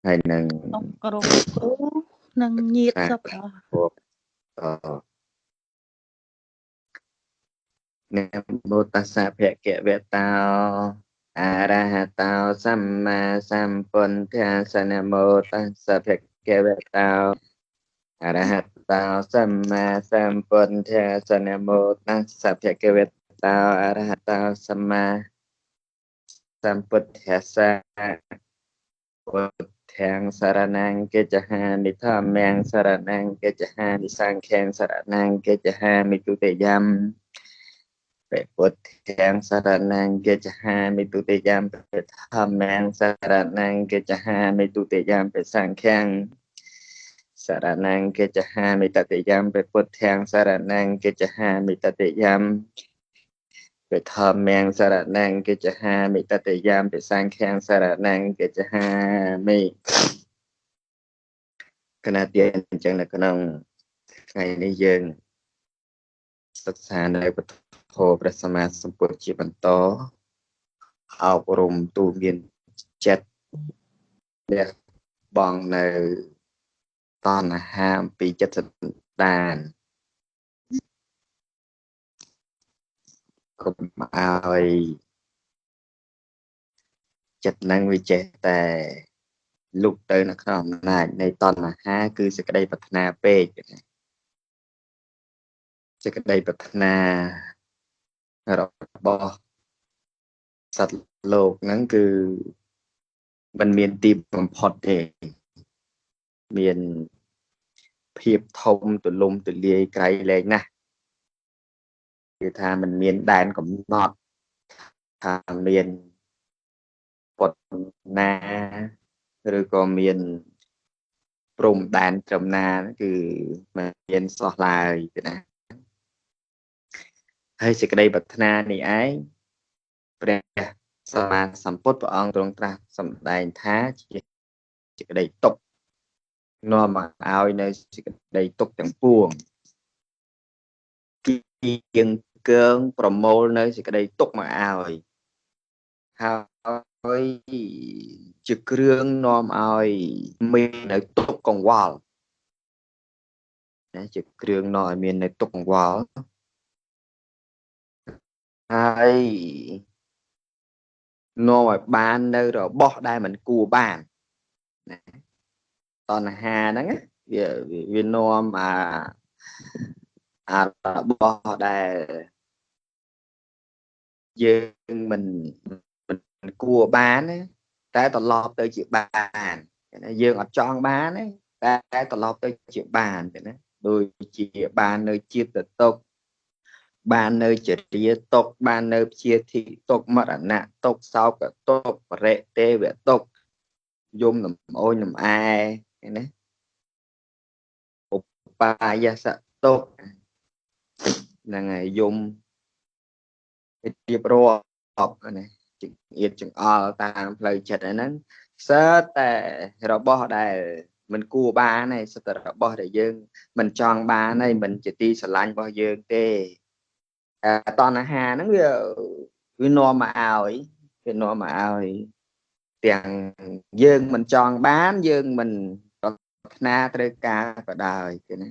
ហើយនឹង សូមគោរពគ្រូនិងញាតិសព អនមោតស្សៈភគវតោអរហតោសម្មាសម្ពុទ្ធាសនមោតស្សៈភគវតោអរហតោសម្មាសម្ពុទ្ធាសនមោតស្សៈភគវតោអរហតោសម្មាសម្ពុទ្ធាសពុទ្ធាំសរណង្កិចហាមិធម្មំសរណង្កិចហាមិសង្ឃំសរណង្កិចហាមិទុតិយំបពុទ្ធាំសរណង្កិចហាមិទុតិយំបធម្មំសរណង្កិចហាមិទុតិយំបសង្ឃំសរណង្កិចហាមិតតិយំបពុទ្ធាំសរណង្កិចហាមិតតិយំបធម្មំសរណង្កិចហាមិតតិយំបសង្ឃំសរណង្កិចហាមិគណៈទានអញ្ចឹងនៅក្នុងថ្ងៃនេះយើងសិក្សានៅពធព្រះសម្មាសម្ពុទ្ធជាបន្តអប់រំទូមានចិត្តលះបង់នៅតណ្ហាអំពីចិត្តសន្តានកុំឲ្យចិត្តនឹងវាចេះតែលុកទៅនៅក្នុងអំណាចនៃតណ្ហាគឺសេចក្តីប្រាថ្នាពេកសេចក្តីប្រាថ្នារបស់សត្វលោកហ្នឹងគឺมันមានទីបំផុតទេមានភាពធំទូលំទូលាយក្រៃលែងណាស់គឺថាมันមានដែនកំណត់ថាមានប៉ុណ្ណាឬក៏មានព្រំដែនត្រឹមណាគឺមិនមានសោះឡើយទេណាហើយសេចក្តីប្រាថ្នានេះឯងព្រះសម្មាសម្ពុទ្ធព្រះអង្គទ្រង់ត្រាស់សម្ដែងថាជាសេចក្តីទុក្ខនាំមកឲ្យនៅសេចក្តីទុក្ខទាំងពួងគៀងកើងប្រមូលនៅសេចក្តីទុក្ខមកឲ្យហើយជាគ្រឿងនាំឲ្យមាននៅទុក្ខកង្វល់ណាជាគ្រឿងនាំឲ្យមាននៅទុក្ខកង្វល់ហើយនាំឲ្យបាននៅរបស់ដែលមិនគួរបានណាតណ្ហាហ្នឹងវានាំអារបស់ដែលយើងមិនគួរបានតែត្រឡប់ទៅជាបានយើងអត់ចង់បានទេតែត្រឡប់ទៅជាបានទេណាដូចជាបាននៅជាតិទុក្ខបាននៅចរិយាទុក្ខបាននៅព្យាធិទុក្ខមរណៈទុក្ខសោកទុក្ខបរិទេវទុក្ខយំលំអូនលំអែណាឧបាយសទុក្ខហ្នឹងហើយយំរៀបរាប់ណាចង្អៀតចង្អល់តាមផ្លូវចិត្តហ្នឹងសើតែរបស់ដែលមិនគួរបានហើយសិតតែរបស់ដែលយើងមិនចង់បានហើយមិនជាទីស្រឡាញ់របស់យើងទេតណ្ហាហ្នឹងវានាំមកឲ្យវានាំមកឲ្យទាំងយើងមិនចង់បានយើងមិនប្រាថ្នាត្រូវការក៏ដោយទេណា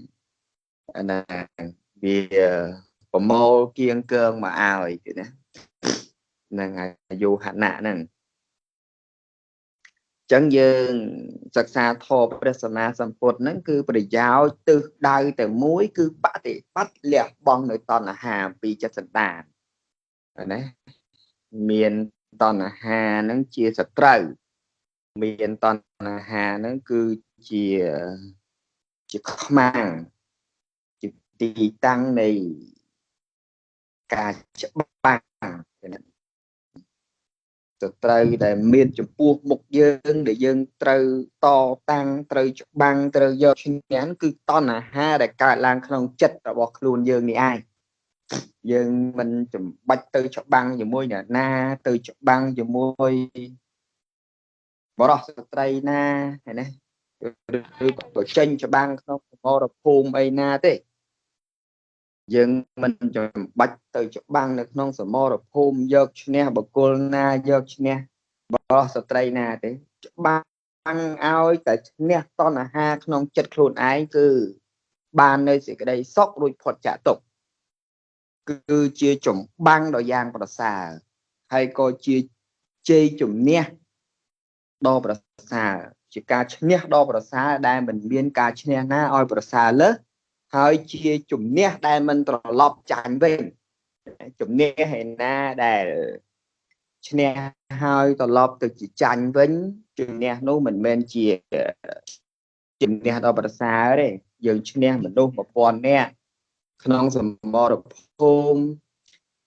ណាវាប្រមូលគៀងកើងមកឲ្យទេណានឹងអាយុហណៈហ្នឹងចឹងយើងសិក្សាធម៌ព្រះសម្មាសម្ពុទ្ធហ្នឹងគឺប្រយោជន៍ទិសដៅតែមួយគឺបដិបត្តិលះបង់នៅតណ្ហាពីចិត្តសន្តានណាមានតណ្ហាហ្នឹងជាសត្រូវមានតណ្ហាហ្នឹងគឺជាខ្មាំងជាទីតាំងនៃការច្បាំងសត្រូវដែលមានចំពោះមុខយើងដែលយើងត្រូវតតាំងត្រូវច្បាំងត្រូវយកឈ្នះគឺតណ្ហាដែលកើតឡើងក្នុងចិត្តរបស់ខ្លួនយើងនេះឯងយើងមិនចាំបាច់ទៅច្បាំងជាមួយអ្នកណាទៅច្បាំងជាមួយបរិសុទ្ធស្ត្រីណាឃើញទេឬក៏ចេញច្បាំងក្នុងសមរភូមិអីណាទេយើងមិនចាំបាច់ទៅច្បាំងនៅក្នុងសមរភូមិយកឈ្នះបុគ្គលណាយកឈ្នះបរិសុទ្ធស្ត្រីណាទេច្បាំ ំងឲ្យតែឈ្នះតណ្ហាក្នុងចិត្តខ្លួនឯងគឺបាននៅសេចក្តីសុខរួចផុតចាកទុក្ខគឺជាចម្បាំងដ៏យ៉ាងប្រសើរហើយក៏ជាជ័យជំនះដ៏ប្រសើរជាការឈ្នះដ៏ប្រសើរដែលមិនមានការឈ្នះណាឲ្យប្រសើរលើសហើយជាជំនះដែលមិនត្រឡប់ចាញ់វិញជំនះឯណាដែលឈ្នះហើយត្រឡប់ទៅជាចាញ់វិញជំនះនោះមិនមែនជាជំនះដ៏ប្រសើរទេយើងឈ្នះមនុស្ស1000នាក់ក្នុងសមរភូមិ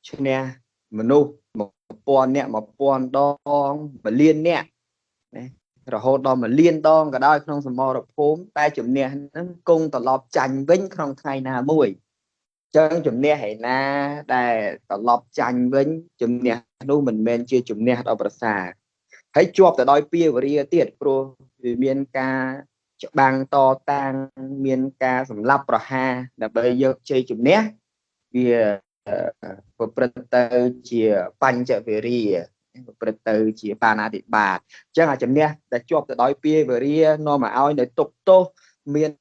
ឈ្នះមនុស្ស1000នាក់1000ដង1លាននាក់ណារហូតដល់1លានដងក៏ដោយក្នុងសមរភូមិតែជំនះហ្នឹងគង់ត្រឡប់ចាញ់វិញក្នុងថ្ងៃណាមួយចឹងជំនះឯណាដែលត្រឡប់ចាញ់វិញជំនះនោះមិនមែនជាជំនះដ៏ប្រសើរហើយជាប់ទៅដោយពាវរាទៀតព្រោះវាមានការច្បាំងតតាំងមានការសម្លាប់ប្រហារដើម្បីយកជ័យជំនះវាប្រព្រឹត្តទៅជាបញ្ចវេរាប្រព្រឹត្តទៅជាបាណាតិបាតអញ្ចឹងអាជំនះដែលជាប់ទៅដោយពាវរានាំមកឲ្យនៅទុក្ខទោសមាន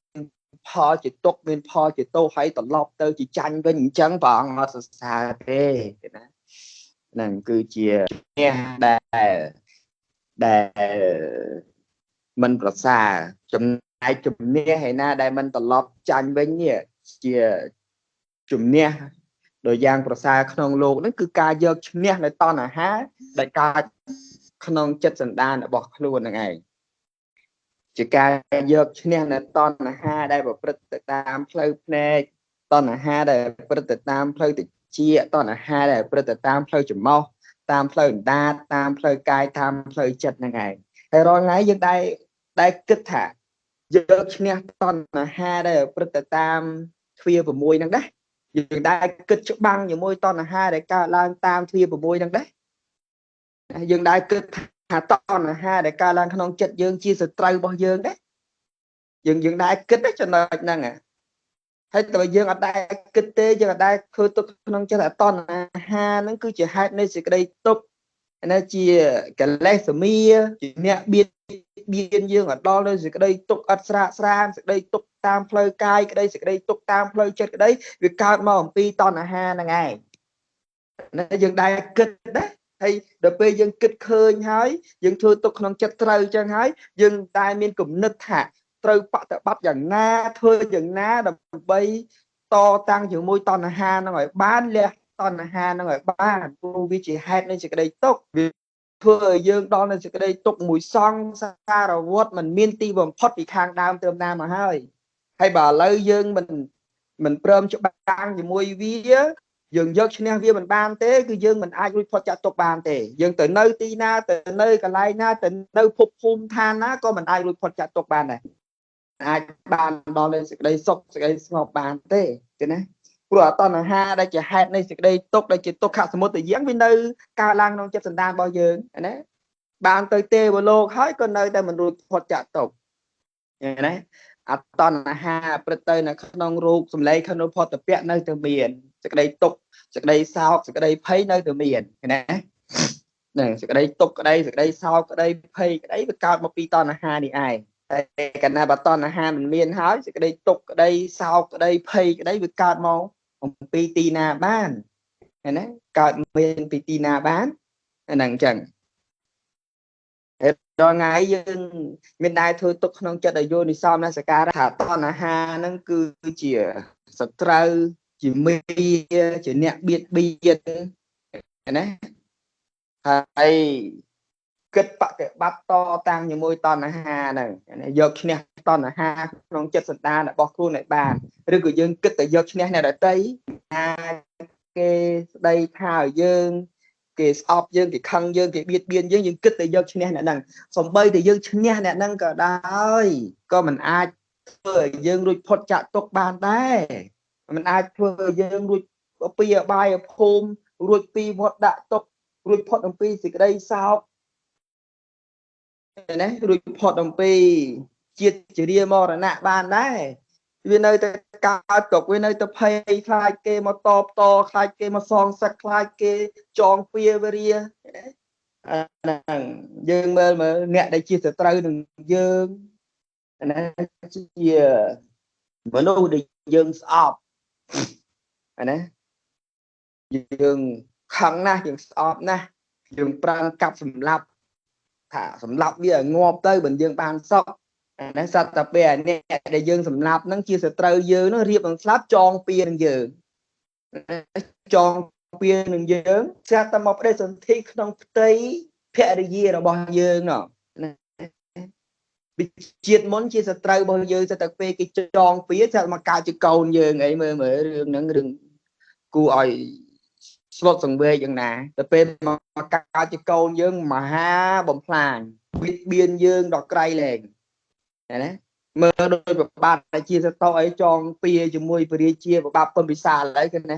ផលជាទុក្ខមានផលជាទោសហើយត្រឡប់ទៅជាចាញ់វិញអញ្ចឹងព្រះអង្គអត់សរសើរទេណាហ្នឹងគឺជាជំនះដែលមិនប្រសើរចំណែកជំនះឯណាដែលមិនត្រឡប់ចាញ់វិញនេះជាជំនះដោយយ៉ាងប្រសើរក្នុងលោកហ្នឹងគឺការយកឈ្នះនៅតណ្ហាដែលកើតក្នុងចិត្តសន្តានរបស់ខ្លួនហ្នឹងឯងជាការយកឈ្នះនៅតណ្ហាដែលប្រព្រឹត្តទៅតាមផ្លូវភ្នែកតណ្ហាដែលប្រព្រឹត្តទៅតាមផ្លូវតិចតណ្ហាដែលប្រព្រឹត្តទៅតាមផ្លូវច្រមុះតាមផ្លូវអណ្ដាតតាមផ្លូវកាយតាមផ្លូវចិត្តហ្នឹងឯងហើយរាល់ថ្ងៃយើងដែលគិតថាយកឈ្នះតណ្ហាដែលប្រព្រឹត្តទៅតាមទ្វា6ហ្នឹងដែរយើងដែលគិតច្បាំងជាមួយតណ្ហាដែលកើតឡើងតាមទ្វា6ហ្នឹងដែរយើងដែលគិតថាតណ្ហាដែលកើតឡើងក្នុងចិត្តយើងជាសត្រូវរបស់យើងដែរយើងដែលគិតចំណុចហ្នឹងហើយតែយើងអត់ដែលគិតទេយើងអត់ដែលធ្វើទុកក្នុងចិត្តថាតណ្ហាហ្នឹងគឺជាហេតុនៃសេចក្តីទុក្ខណាជាកលេសមាជាអ្នកបៀតបៀនយើងឲ្យដល់នៅសេចក្តីទុក្ខឥតស្រាកស្រានសេចក្តីទុក្ខតាមផ្លូវកាយក្តីសេចក្តីទុក្ខតាមផ្លូវចិត្តក្តីវាកើតមកអំពីតណ្ហាហ្នឹងឯងណាយើងដែលគិតណាហើយដល់ពេលយើងគិតឃើញហើយយើងធ្វើទុកក្នុងចិត្តត្រូវចឹងហើយយើងតែមានគំនិតថាត្រូវបប្រតិបត្តិយ៉ាងណាធ្វើយ៉ាងណាដើម្បីតតាំងជាមួយតណ្ហាហ្នឹងឲ្យបានលះតណ្ហាហ្នឹងឲ្យបានព្រោះវាជាហេតុនៃសេចក្តីទុក្ខវាធ្វើឲ្យយើងដល់នៅសេចក្តីទុក្ខមួយសង្សារវដ្តមិនមានទីបំផុតពីខាងដើមត្រឹមណាមកហើយហើយបើឥឡូវយើងមិនព្រមច្បាំងជាមួយវាយើងយកឈ្នះវាមិនបានទេគឺយើងមិនអាចរួចផុតចាកទុក្ខបានទេយើងទៅនៅទីណាទៅនៅកន្លែងណាទៅនៅភពភូមិឋានណាក៏មិនអាចរួចផុតចាកទុក្ខបានដែរអាចបានដល់នៅសេចក្តីសុខសេចក្តីស្ងប់បានទេទេណាព្រោះអតណ្ហាដែលជាហេតុនៃសេចក្តីទុក្ខដែលជាទុក្ខសមុទយៈវានៅកើតឡើងក្នុងចិត្តសន្តានរបស់យើងណាបានទៅទេវលោកហើយក៏នៅតែមិនរួចផុតចាកទុក្ខណាអតណ្ហាព្រឹត្តទៅនៅក្នុងរូបសម្លេងក្នុងផុតពៈនៅតែមានសេចក្តីទុក្ខសេចក្តីសោកសេចក្តីភ័យនៅតែមានណាហ្នឹងសេចក្តីទុក្ខក្តីសេចក្តីសោកក្តីភ័យក្តីវាកើតមកពីតណ្ហានេះឯងតែកាលណាបើតណ្ហាមិនមានហើយសេចក្តីទុក្ខក្តីសោកក្តីភ័យក្តីវាកើតមកអំពីទីណាបានណាកើតមានពីទីណាបានហ្នឹងអញ្ចឹងហើយដល់ថ្ងៃយើងមានដែរធ្វើទុកក្នុងចិត្តឲ្យយោនិសោមនសិការថាតណ្ហាហ្នឹងគឺជាសត្រូវជាមេជាអ្នកបៀតបៀនណាហើយគិតបប្រតិបត្តិតតាំងជាមួយតណ្ហាហ្នឹងយកឈ្នះតណ្ហាក្នុងចិត្តសន្តានរបស់ខ្លួនឲ្យបានឬក៏យើងគិតតែយកឈ្នះអ្នកដទៃថាគេស្ដីថាឲ្យយើងគេស្អប់យើងគេខឹងយើងគេបៀតបៀនយើងយើងគិតតែយកឈ្នះអ្នកហ្នឹងសំបីតែយើងឈ្នះអ្នកហ្នឹងក៏ដោយក៏មិនអាចធ្វើឲ្យយើងរួចផុតចាកទុក្ខបានដែរមិនអាចធ្វើឲ្យយើងរួចពីអបាយភូមិរួចពីវដ្តដាក់ទុក្ខរួចផុតអំពីសេចក្តីសោកណារួចផុតអំពីជាតិជរាមរណៈបានដែរវានៅតែកើតទុក្ខវានៅតែភ័យខ្លាចគេមកតបតខ្លាចគេមកសងសឹកខ្លាចគេចងពៀវរា ហ្នឹងយើងមើលមើលអ្នកដែលជាសត្រូវនឹងយើងណាជាមនុស្សដែលយើងស្អប់ណាយើងខឹងណាស់យើងស្អប់ណាស់យើងប្រាំងកាប់សម្លាប់ថាសម្លាប់វាឲ្យងាប់ទៅបើយើងបានសុខអានេះសត្វតែពេលអាអ្នកដែលយើងសម្លាប់ហ្នឹងជាសត្រូវយើងហ្នឹងរៀបនឹងស្លាប់ចងពៀនឹងយើងចងពៀនឹងយើងស្រាប់តែមកប្តីសន្ធិក្នុងផ្ទៃភរិយារបស់យើងណោះណាវិជាតិមុនជាសត្រូវរបស់យើងស្រាប់តែពេលគេចងពៀស្រាប់មកកើតជាកូនយើងអីមើលមើលរឿងហ្នឹងរឿងគួរឲ្យស្លុតសង្វេគយ៉ាងណាទៅពេលមកកើតជាកូនយើងមហាបំផ្លាញបៀតបៀនយើងដល់ក្រៃលែងណាមើលដោយប្របាទជាសតោអីចងពៀជាមួយពរាជាប្របាទពំពិសាលអីគេណា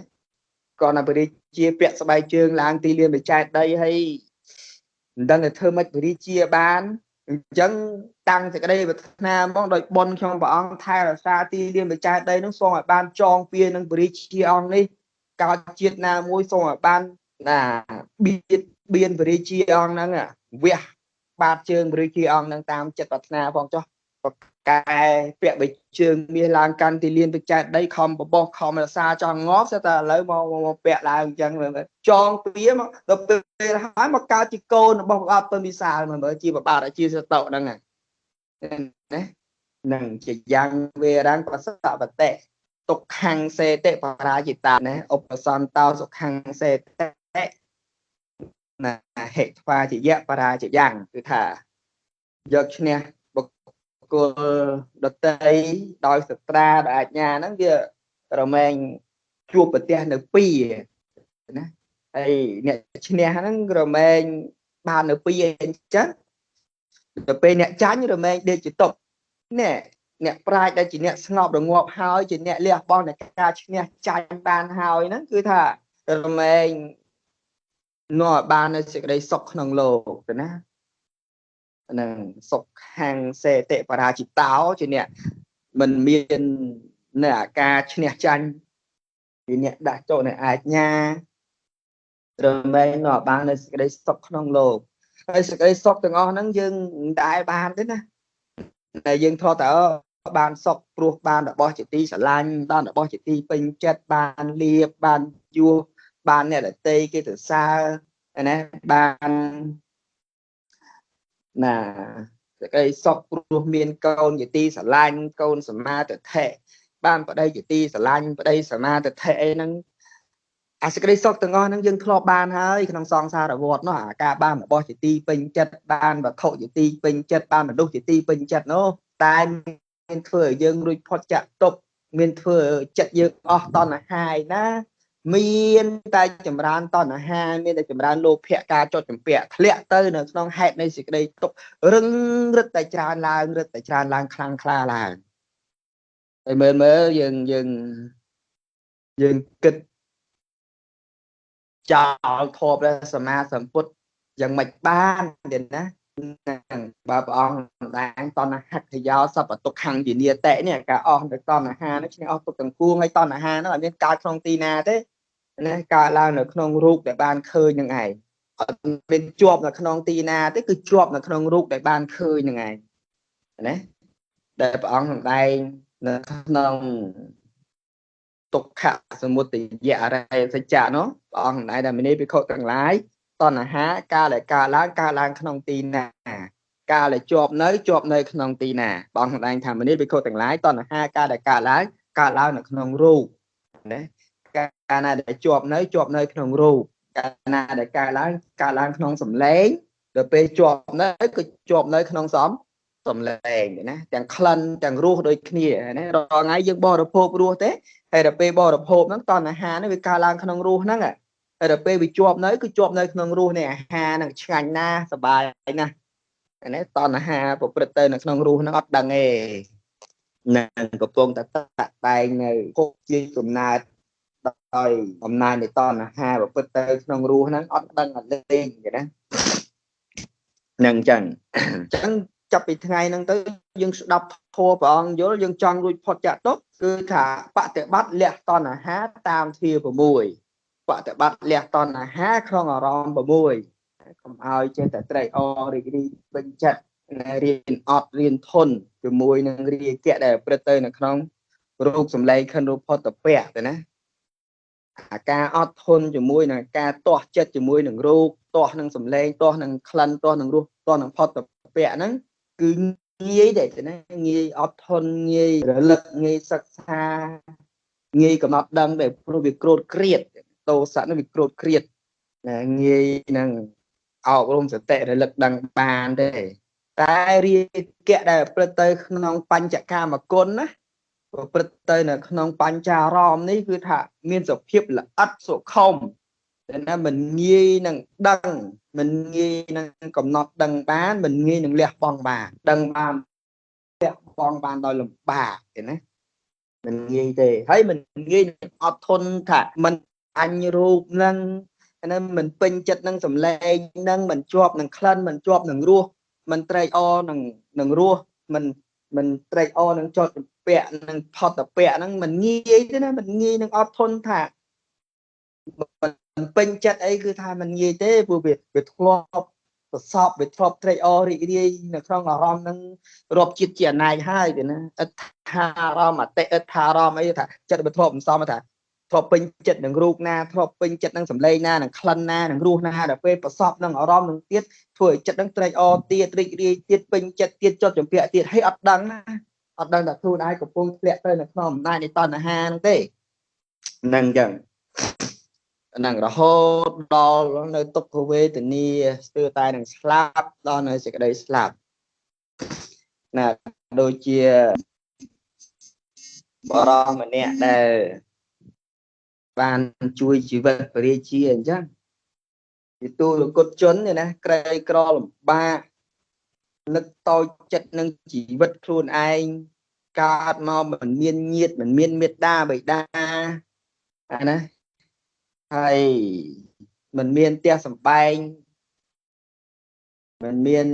គាត់ណាពរាជាពាក់ស្បែកជើងឡើងទីលានបច្ចេកដីហើយមិនដឹងតែធ្វើម៉េចពរាជាបានអញ្ចឹងតាំងសេចក្តីប្រាថ្នាហ្មងដោយបុណ្យខ្ញុំព្រះអង្គថែរក្សាទីលានបច្ចេកដីនោះសូមឲ្យបានចងពៀនឹងពរាជាអង្គនេះកើតជាតិណាមួយសូមឲ្យបានណាបៀតបៀនពរាជាអង្គហ្នឹងវះបាតជើងពរាជាអង្គហ្នឹងតាមចិត្តប្រាថ្នាផងចុះបកែពាក់បីជើងមាសឡើងកាន់ទីលានបច្ចេកដីខំបបោះខំរសាចង់ងាប់ស្ទើរតែឥឡូវមកពាក់ឡើងអញ្ចឹងចងពៀមកដល់ពេលហើយមកកើតជាកូនរបស់ព្រះបាទពំពិសាលមើលជាព្រះបាទជាសតុហ្នឹងណានឹងជាយ៉ាងវេរាំងប្រសពតិទុក្ខំសេតិបរាជិតាណាឧបសន្តោសុខំសេតិណាហិថ្វាជាយៈបរាជយ៉ាងគឺថាយកឈ្នះបុគ្គលដតីដោយសត្រាដោយអាជ្ញាហ្នឹងវារមែងជួបប្រទះនៅពីរណាហើយអ្នកឈ្នះហ្នឹងរមែងបាននៅពីរអញ្ចឹងដល់ពេលអ្នកចាញ់រមែងដេកជាទុកនេះអ្នកប្រាជ្ញដែលជាអ្នកស្ងប់រងាប់ហើយជាអ្នកលះបង់នៃការឈ្នះចាញ់បានហើយហ្នឹងគឺថារមែងនាំឲ្យបាននៅសេចក្តីសុខក្នុងលោកទៅណាហ្នឹងសុខខាងសេតិបរាជិតោជាអ្នកមិនមាននៅអាការឈ្នះចាញ់ជាអ្នកដាក់ចូលនៅអាជ្ញារមែងនាំឲ្យបាននៅសេចក្តីសុខក្នុងលោកហើយសេចក្តីសុខទាំងអស់ហ្នឹងយើងមិនដែលបានទេណាតែយើងធ្លាប់តែបានសុខព្រោះបានរបស់ជាទីស្រឡាញ់បានរបស់ជាទីពេញចិត្តបានលៀបបានយោបានអ្នកដតីគេសរសើរណាបានណាសេចក្តីសុខព្រោះមានកូនជាទីស្រឡាញ់កូនសមាទិដ្ឋិបានប្តីជាទីស្រឡាញ់ប្តីសមាទិដ្ឋិអីហ្នឹងអាសេចក្តីសុខទាំងអស់ហ្នឹងយើងធ្លាប់បានហើយក្នុងសង្សារវដ្តនោះអាការបានរបស់ជាទីពេញចិត្តបានវត្ថុជាទីពេញចិត្តបានមនុស្សជាទីពេញចិត្តនោះតែមានធ្វើឲ្យយើងរួចផុតចាកទុក្ខមានធ្វើចិត្តយើងអស់តណ្ហាឯណាមានតែចម្រើនតណ្ហាមានតែចម្រើនលោភៈការចុចចម្ពាក់ធ្លាក់ទៅនៅក្នុងហេតុនៃសេចក្តីទុក្ខរឹងរឹតតែច្រើនឡើងរឹតតែច្រើនឡើងខ្លាំងក្លាឡើងហើយមើលមើលយើងយើងយើងគិតចោលធម៌ព្រះសម្មាសម្ពុទ្ធយ៉ាងម៉េចបានទេណាបើព្រះអង្គសម្ដែងតណ្ហខយោសពទុក្ខំវិនាតិនេះការអស់នៅតណ្ហានេះឈ្នះអស់ទុក្ខទាំងពួងហើយតណ្ហានោះអត់មានកើតក្នុងទីណាទេណាកើតឡើងនៅក្នុងរូបដែលបានឃើញនឹងឯងអត់មានជាប់នៅក្នុងទីណាទេគឺជាប់នៅក្នុងរូបដែលបានឃើញនឹងឯងណាដែលព្រះអង្គសម្ដែងនៅក្នុងទុក្ខសមុទយអរិយសច្ចៈនោះព្រះអង្គសម្ដែងថាមនីភិក្ខុទាំងឡាយតណ្ហាកាលដែលកើតឡើងកើតឡើងក្នុងទីណាកាលដែលជាប់នៅជាប់នៅក្នុងទីណាព្រះអង្គសម្ដែងថាមនីភិក្ខុទាំងឡាយតណ្ហាកាលដែលកើតឡើងកើតឡើងនៅក្នុងរូបណាកាលណាដែលជាប់នៅជាប់នៅក្នុងរូបកាលណាដែលកើតឡើងកើតឡើងក្នុងសម្លេងដល់ពេលជាប់នៅក៏ជាប់នៅក្នុងសំឡេងណាទាំងក្លិនទាំងរសដូចគ្នាណារាល់ថ្ងៃយើងបរិភោគរសទេហើយដល់ពេលបរិភោគហ្នឹងតណ្ហាហ្នឹងវាកើតឡើងក្នុងរសហ្នឹងហើយដល់ពេលវាជាប់នៅគឺជាប់នៅក្នុងរសនៃអាហារហ្នឹងឆ្ងាញ់ណាស់សប្បាយណាស់នេះតណ្ហាប្រព្រឹត្តទៅនៅក្នុងរសហ្នឹងអត់ដឹងទេនឹងកំពុងតែតាក់តែងនៅភពជាកំណើតដោយអំណាចនៃតណ្ហាប្រព្រឹត្តទៅក្នុងរសហ្នឹងអត់ដឹងអត់លេងទេណានឹងអញ្ចឹងអញ្ចឹងចាប់ពីថ្ងៃហ្នឹងទៅយើងស្ដាប់ធម៌ព្រះអង្គយល់យើងចង់រួចផុតចាកទុក្ខគឺថាបតិបត្តិលះតណ្ហាតាមទ្វា6បតិបត្តិលះតណ្ហាក្នុងអារម្មណ៍6កុំ ុំឲ្យចេះតែត្រេកអររីករាយពេញចិត្តរៀនអត់រៀនធន់ជាមួយនឹងរាគៈដែលប្រព្រឹត្តទៅនៅក្នុងរូបសម្លេងខិនរូបផតពៈទៅណាអាការអត់ធន់ជាមួយនឹងការទាស់ចិត្តជាមួយនឹងរូបទាស់នឹងសម្លេងទាស់នឹងក្លិនទាស់នឹងរសទាស់នឹងផតពៈហ្នឹងគឺងាយដែរណាងាយអត់ធន់ងាយរលឹកងាយសិក្សាងាយកំណត់ដឹងដែរព្រោះវាក្រោតក្រៀតទោសៈនោះវាក្រោតក្រៀតណាងាយនឹងអប់រំសតិរលឹកដឹងបានទេតែរាគៈដែលប្រព្រឹត្តទៅក្នុងបញ្ចកាមគុណណាប្រព្រឹត្តទៅនៅក្នុងបញ្ចារម្មណ៍នេះគឺថាមានសភាពល្អិតសុខុមតែណាមិនងាយនឹងដឹងមិនងាយនឹងកំណត់ដឹងបានមិនងាយនឹងលះបង់បានដឹងបានលះបង់បានដោយលំបាកទេណាមិនងាយទេហើយមិនងាយនឹងអត់ធន់ថាមិនអញរូបនឹងណាមិនពេញចិត្តនឹងសម្លេងនឹងមិនជាប់នឹងក្លិនមិនជាប់នឹងរសមិនត្រេកអរនឹងរសមិនត្រេកអរនឹងចត់ពៈនឹងផតពៈហ្នឹងមិនងាយទេណាមិនងាយនឹងអត់ធន់ថាមិនពេញចិត្តអីគឺថាមិនងាយទេព្រោះវាធ្លាប់ប្រសពវាធ្លាប់ត្រេកអររីករាយនៅក្នុងអារម្មណ៍ហ្នឹងរាប់ជាតិជាអនេកហើយទេណាអត្ថារម្មណ៍អតិអត្ថារម្មណ៍អីថាចិត្តវាធ្លាប់សំថាធ្លាប់ពេញចិត្តនឹងរូបណាធ្លាប់ពេញចិត្តនឹងសម្លេងណានឹងក្លិនណានឹងរសណាដល់ពេលប្រសពនឹងអារម្មណ៍នឹងទៀតធ្វើឲ្យចិត្តនឹងត្រេកអរទៀតរីករាយទៀតពេញចិត្តទៀតចត់ចម្ពាក់ទៀតហើយអត់ដឹងណាអត់ដឹងថាខ្លួនឯងកំពុងធ្លាក់ទៅនៅក្នុងអំណាចនៃតណ្ហាហ្នឹងទេហ្នឹងអញ្ចឹងហ្នឹងរហូតដល់នៅទុក្ខវេទនាស្ទើរតែនឹងស្លាប់ដល់នៅសេចក្តីស្លាប់ណាដូចជាបរោះម្នាក់ដែលបានជួយជីវិតព្រះរាជាអញ្ចឹងជាទូលគុតជនទេណាក្រីក្រលំបាកនឹកតូចចិត្តនឹងជីវិតខ្លួនឯងកើតមកមិនមានញាតិមិនមានមេត្តាបិតាណាហើយមិនមានផ្ទះសម្បែងមិនមាន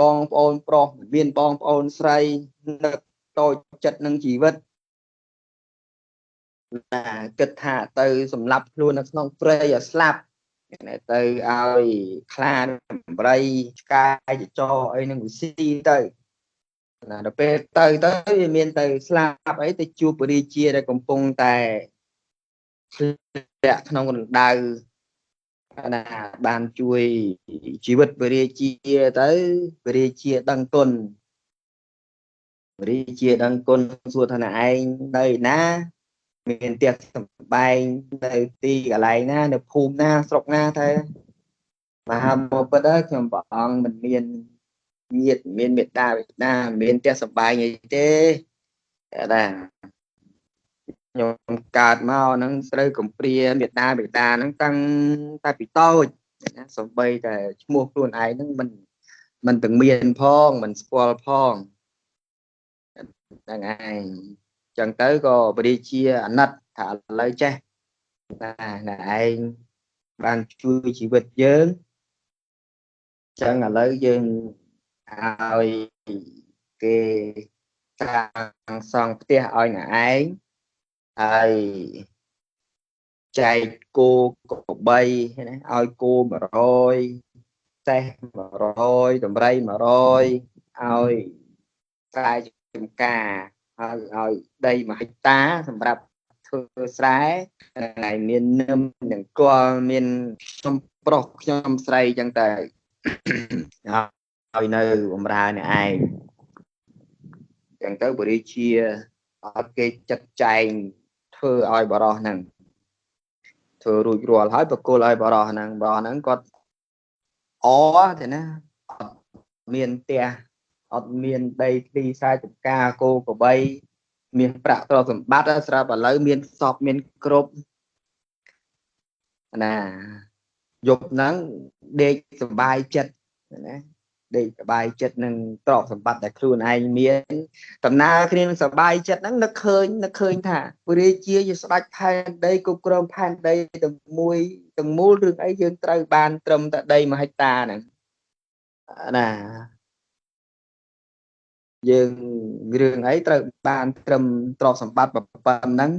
បងប្អូនប្រុសមិនមានបងប្អូនស្រីនឹកតូចចិត្តនឹងជីវិតណាគិតថាទៅសម្លាប់ខ្លួននៅក្នុងព្រៃឲ្យស្លាប់ទៅឲ្យខ្លាដំរីឆ្កែចចរអីនឹងវិស៊ីទៅណាដល់ពេលទៅទៅវាមានទៅស្លាប់អីទៅជួបព្រះរាជាដែលកំពុងតែធ្លាក់ក្នុងរណ្ដៅណាបានជួយជីវិតព្រះរាជាទៅព្រះរាជាដឹងគុណព្រះរាជាដឹងគុណសួរថាណែឯងនៅណាមានផ្ទះសម្បែងនៅទីកន្លែងណានៅភូមិណាស្រុកណាទៅមហាបពិតហើយខ្ញុំព្រះអង្គមិនមានញាតិមានមេត្តាបិតាមានផ្ទះសម្បែងអីទេតែខ្ញុំកើតមកហ្នឹងត្រូវកំព្រាមេត្តាបិតាហ្នឹងតាំងតែពីតូចណាសំបីតែឈ្មោះខ្លួនឯងហ្នឹងមិនទាំងមានផងមិនស្គាល់ផងហ្នឹងឯងចឹងទៅក៏ព្រះរាជាអាណិតថាឥឡូវចេះណាណែឯងបានជួយជីវិតយើងចឹងឥឡូវយើងឲ្យគេសាងសង់ផ្ទះឲ្យណែឯងហើយចែកគោក្របីណាឲ្យគោ100សេះ100ដំរី100ឲ្យស្រែចម្ការហើយឲ្យដី1ហិកតាសម្រាប់ធ្វើស្រែហើយមាននឹមនឹងគល់មានខ្ញុំប្រុសខ្ញុំស្រីចឹងទៅឲ្យនៅបំរើអ្នកឯងចឹងទៅបុរីជាអត់គេចាត់ចែងធ្វើឲ្យបរោះហ្នឹងធ្វើរួចរាល់ហើយបកគលឲ្យបរោះហ្នឹងបរោះហ្នឹងគាត់អទេណាអត់មានផ្ទះអត់មានដីធ្លីស្រែចម្ការគោក្របីមានប្រាក់ទ្រព្យសម្បត្តិស្រាប់ឥឡូវមានសពមានគ្រប់ណាយប់ហ្នឹងដេកសប្បាយចិត្តណាដេកសប្បាយចិត្តនឹងទ្រព្យសម្បត្តិដែលខ្លួនឯងមានដំណើរគ្នានឹងសប្បាយចិត្តហ្នឹងនឹកឃើញថាព្រះរាជាជាស្ដេចផែនដីគ្រប់គ្រងផែនដីទាំងមួយទាំងមូលរឿងអីយើងត្រូវបានត្រឹមតែដី1ហិកតាហ្នឹងណាយើងរឿងអីត្រូវបានត្រឹមទ្រព្យសម្បត្តិប៉ុណ្ណឹង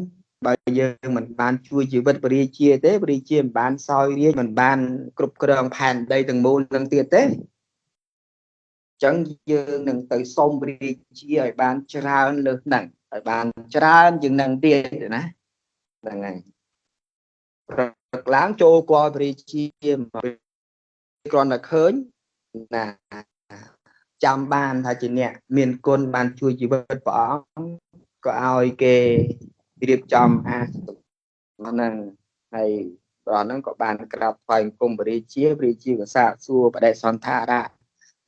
បើយើងមិនបានជួយជីវិតព្រះរាជាទេព្រះរាជាមិនបានសោយរាជមិនបានគ្រប់គ្រងផែនដីទាំងមូលនឹងទៀតទេចឹងយើងនឹងទៅសុំព្រះរាជាឲ្យបានច្រើនលើសហ្នឹងឲ្យបានច្រើនជាងនឹងទៀតណាហ្នឹងហើយព្រឹកឡើងចូលគាល់ព្រះរាជាគ្រាន់តែឃើញណាចាំបានថាជាអ្នកមានគុណបានជួយជីវិតព្រះអង្គក៏ឲ្យគេរៀបចំអាសហ្នឹងហើយព្រះហ្នឹងក៏បានក្រាបថ្វាយបង្គំព្រះរាជាព្រះរាជាក៏សាកសួរបដិសន្ធារៈ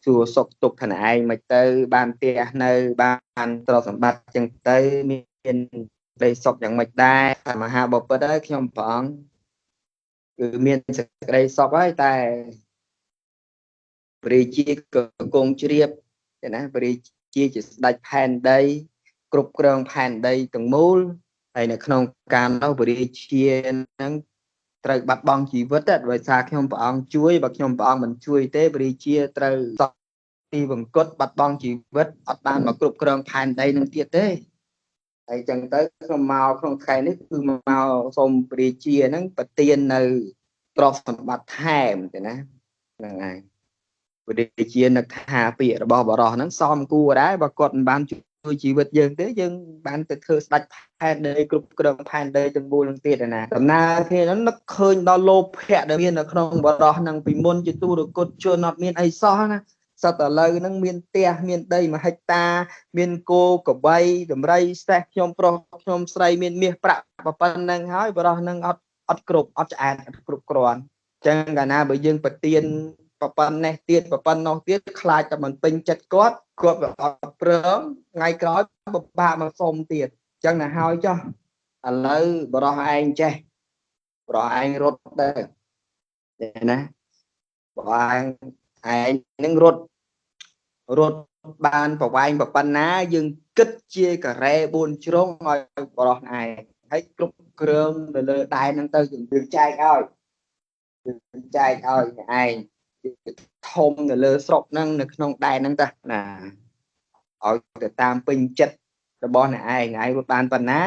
សួរសុខទុក្ខខ្លួនឯងមិនទៅបានផ្ទះនៅបានទ្រព្យសម្បត្តិចឹងទៅមានក្តីសុខយ៉ាងម៉េចដែរមហាបពិត្រហើយខ្ញុំព្រះអង្គគឺមានសេចក្តីសុខហើយតែព្រះរាជាក៏គង់ជ្រាបទេណាព្រះរាជាជាស្ដេចផែនដីគ្រប់គ្រងផែនដីទាំងមូលហើយនៅក្នុងការនោះព្រះរាជានឹងត្រូវបាត់បង់ជីវិតដោយសារខ្ញុំព្រះអង្គជួយបើខ្ញុំព្រះអង្គមិនជួយទេព្រះរាជាត្រូវសក់ទីវង្គតបាត់បង់ជីវិតអត់បានមកគ្រប់គ្រងផែនដីនឹងទៀតទេហើយចឹងទៅខ្ញុំមកក្នុងថ្ងៃនេះគឺមកសូមព្រះរាជាហ្នឹងប្រទាននៅទ្រព្យសម្បត្តិថែមទេណាហ្នឹងហើយព្រះរាជានឹកថាពាក្យរបស់បរោះហ្នឹងសមគួរដែរបើគាត់មិនបានជួយជីវិតយើងទេយើងបានទៅធ្វើស្ដេចផែនដីគ្រប់គ្រងផែនដីទាំងមូលនឹងទៀតណាដំណើរគ្នាហ្នឹងនឹកឃើញដល់លោភៈដែលមាននៅក្នុងបរោះហ្នឹងពីមុនជាទូរគតជនអត់មានអីសោះណាសត្វឥឡូវហ្នឹងមានផ្ទះមានដី1ហិកតាមានគោក្របីដំរីសេះខ្ញុំប្រុសខ្ញុំស្រីមានមាសប្រាក់ប៉ុណ្្នឹងហើយបរោះហ្នឹងអត់គ្រប់អត់ឆ្អែតអត់គ្រប់គ្រាន់អញ្ចឹងកាលណាបើយើងប្រទានប៉ុណ្ណេះទៀតប៉ុណ្ណោះទៀតខ្លាចតែមិនពេញចិត្តគាត់គាត់វាអត់ព្រមថ្ងៃក្រោយពិបាកមកសុំទៀតអញ្ចឹងណាហើយចុះឥឡូវបរោះឯងចេះបរោះឯងរត់ទៅណាបរោះឯងនឹងរត់បានប្រវែងប៉ុណ្ណាយើងគិតជាការ៉េ4ជ្រុងឲ្យបរោះឯងហើយគ្រប់គ្រងនៅលើដែនហ្នឹងទៅយើងចែកឲ្យយើងចែកឲ្យឯងធំនៅលើស្រុកហ្នឹងនៅក្នុងដែនហ្នឹងតាណាឲ្យទៅតាមពេញចិត្តរបស់អ្នកឯងឯងរត់បានប៉ុណ្ណា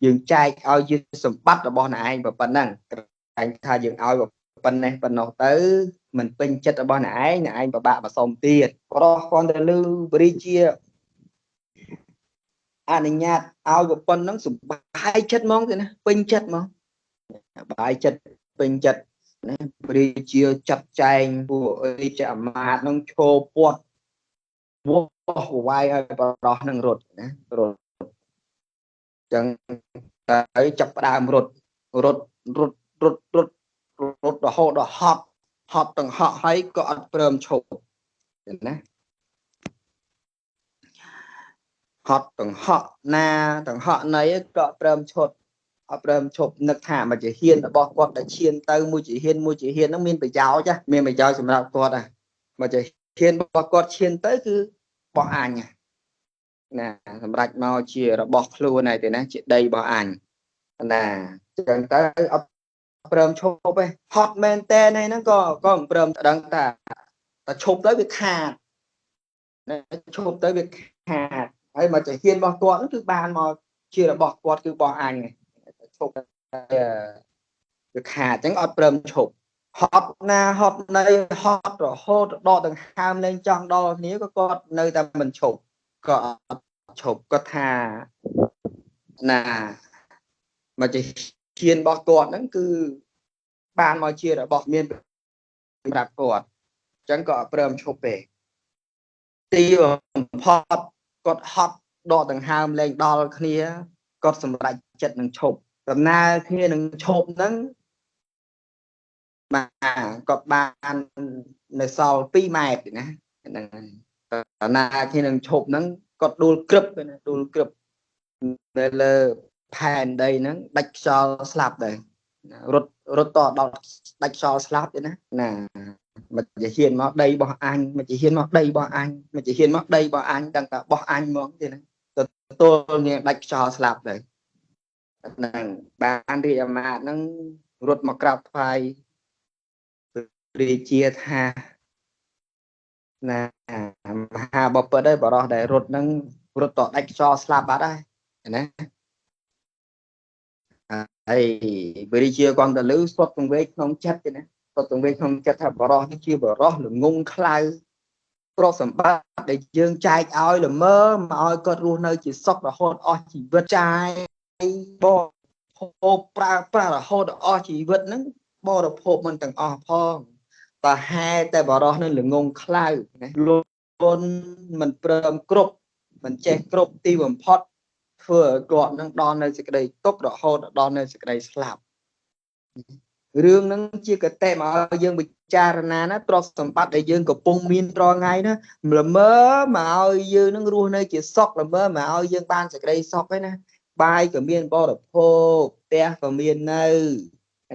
យើងចែកឲ្យជាសម្បត្តិរបស់អ្នកឯងប៉ុណ្ណឹងតែថាយើងឲ្យប៉ុណ្ណេះប៉ុណ្ណោះទៅមិនពេញចិត្តរបស់អ្នកឯងអ្នកឯងពិបាកមកសុំទៀតប្រុសគាត់ទៅលឺព្រះរាជាអនុញ្ញាតឲ្យប៉ុណ្ណឹងសប្បាយចិត្តហ្មងទេណាពេញចិត្តហ្មងសប្បាយចិត្តពេញចិត្តណាព្រះរាជាចាត់ចែងពួករាជអាមាត្យនឹងឈោពាត់វាស់វាយឲ្យបរោះនឹងរត់ណារត់ចឹងទៅចាប់ផ្ដើមរត់រត់រត់រត់រត់រត់រហូតដល់ហត់ហត់ទាំងហក់ហើយក៏អត់ព្រមឈប់ណាហត់ទាំងហក់ណាទាំងហក់ណីក៏ព្រមឈប់អត់ព្រមឈប់នឹកថាមួយជាហ៊ានរបស់គាត់ដែលឈានទៅមួយជាហ៊ានមួយជាហ៊ានហ្នឹងមានប្រយោជន៍មានប្រយោជន៍សម្រាប់គាត់ណាមួយជាហ៊ានរបស់គាត់ឈានទៅគឺបោះអញណាសម្រាប់មកជារបស់ខ្លួនហើយទេណាជាដីរបស់អញណាចឹងទៅអត់ព្រមឈប់ទេហត់មែនតើហ្នឹងក៏មិនព្រមដឹងថាតែឈប់ទៅវាខាតណាឈប់ទៅវាខាតហើយមកជាហ៊ានរបស់គាត់គឺបានមកជារបស់គាត់គឺរបស់អញឈប់វាខាតអញ្ចឹងអត់ព្រមឈប់ហត់ណាហត់ណីហត់រហូតដកដង្ហើមលែងចង់ដល់គ្នាក៏គាត់នៅតែមិនឈប់ក៏អត់ឈប់គាត់ថាណាមកជាហ៊ានរបស់គាត់ហ្នឹងគឺបានមកជារបស់មានសម្រាប់គាត់អញ្ចឹងក៏អត់ព្រមឈប់ទេទីបំផុតគាត់ហត់ដកដង្ហើមលែងដល់គ្នាគាត់សម្រេចចិត្តនឹងឈប់ដំណើរគ្នានឹងឈប់ហ្នឹងបាទគាត់បាននៅសល់2ម៉ែត្រណាហ្នឹងដំណើរគ្នានឹងឈប់ហ្នឹងគាត់ដួលក្រឹបណាដួលក្រឹបនៅលើផែនដីហ្នឹងដាច់ខ្យល់ស្លាប់ដែររត់រត់តដល់ដាច់ខ្យល់ស្លាប់ទេណាណាមកជាហ៊ានមកដីរបស់អញមកជាហ៊ានមកដីរបស់អញមកជាហ៊ានមកដីរបស់អញដឹងតែរបស់អញហ្មងទេណាទទួលនាងដាច់ខ្យល់ស្លាប់ដែរហ្នឹងបានរាជអាមាត្យហ្នឹងរត់មកក្រាបថ្វាយព្រះរាជាថាណាមហាបពិត្រហើយបរោះដែលរត់ហ្នឹងរត់តដាច់ខ្យល់ស្លាប់បាត់ហើយណា ហើយវិរិជាគាត់ទៅលឺសុទ្ធសង្វេគក្នុងចិត្តទេណា សុទ្ធសង្វេគក្នុងចិត្តថាបរោះនេះជាបរោះល្ងងខ្លៅ ទ្រព្យសម្បត្តិដែលយើងចែកឲ្យល្មើមកឲ្យគាត់រស់នៅជាសុខរហូតអស់ជីវិត ចាយបរិភោគប្រើប្រាស់រហូតអស់ជីវិតហ្នឹង បរិភោគមិនទាំងអស់ផង តែហេតុតែបរោះនឹងល្ងងខ្លៅណា លន់មិនព្រមគ្រប់ មិនចេះគ្រប់ ទីបំផុតធ្វើឲ្យគាត់នឹងដល់នៅសេចក្តីទុក្ខ រហូតដល់នៅសេចក្តីស្លាប់។ រឿងហ្នឹងជាកតិមកឲ្យយើងពិចារណាណា ទ្រព្យសម្បត្តិដែលយើងកំពុងមានរាល់ថ្ងៃណា ល្មើមកឲ្យយើងនឹងរស់នៅជាសុខ ល្មើមកឲ្យយើងបានសេចក្តីសុខឯណា។ បាយក៏មានបរិភោគ ផ្ទះក៏មាននៅ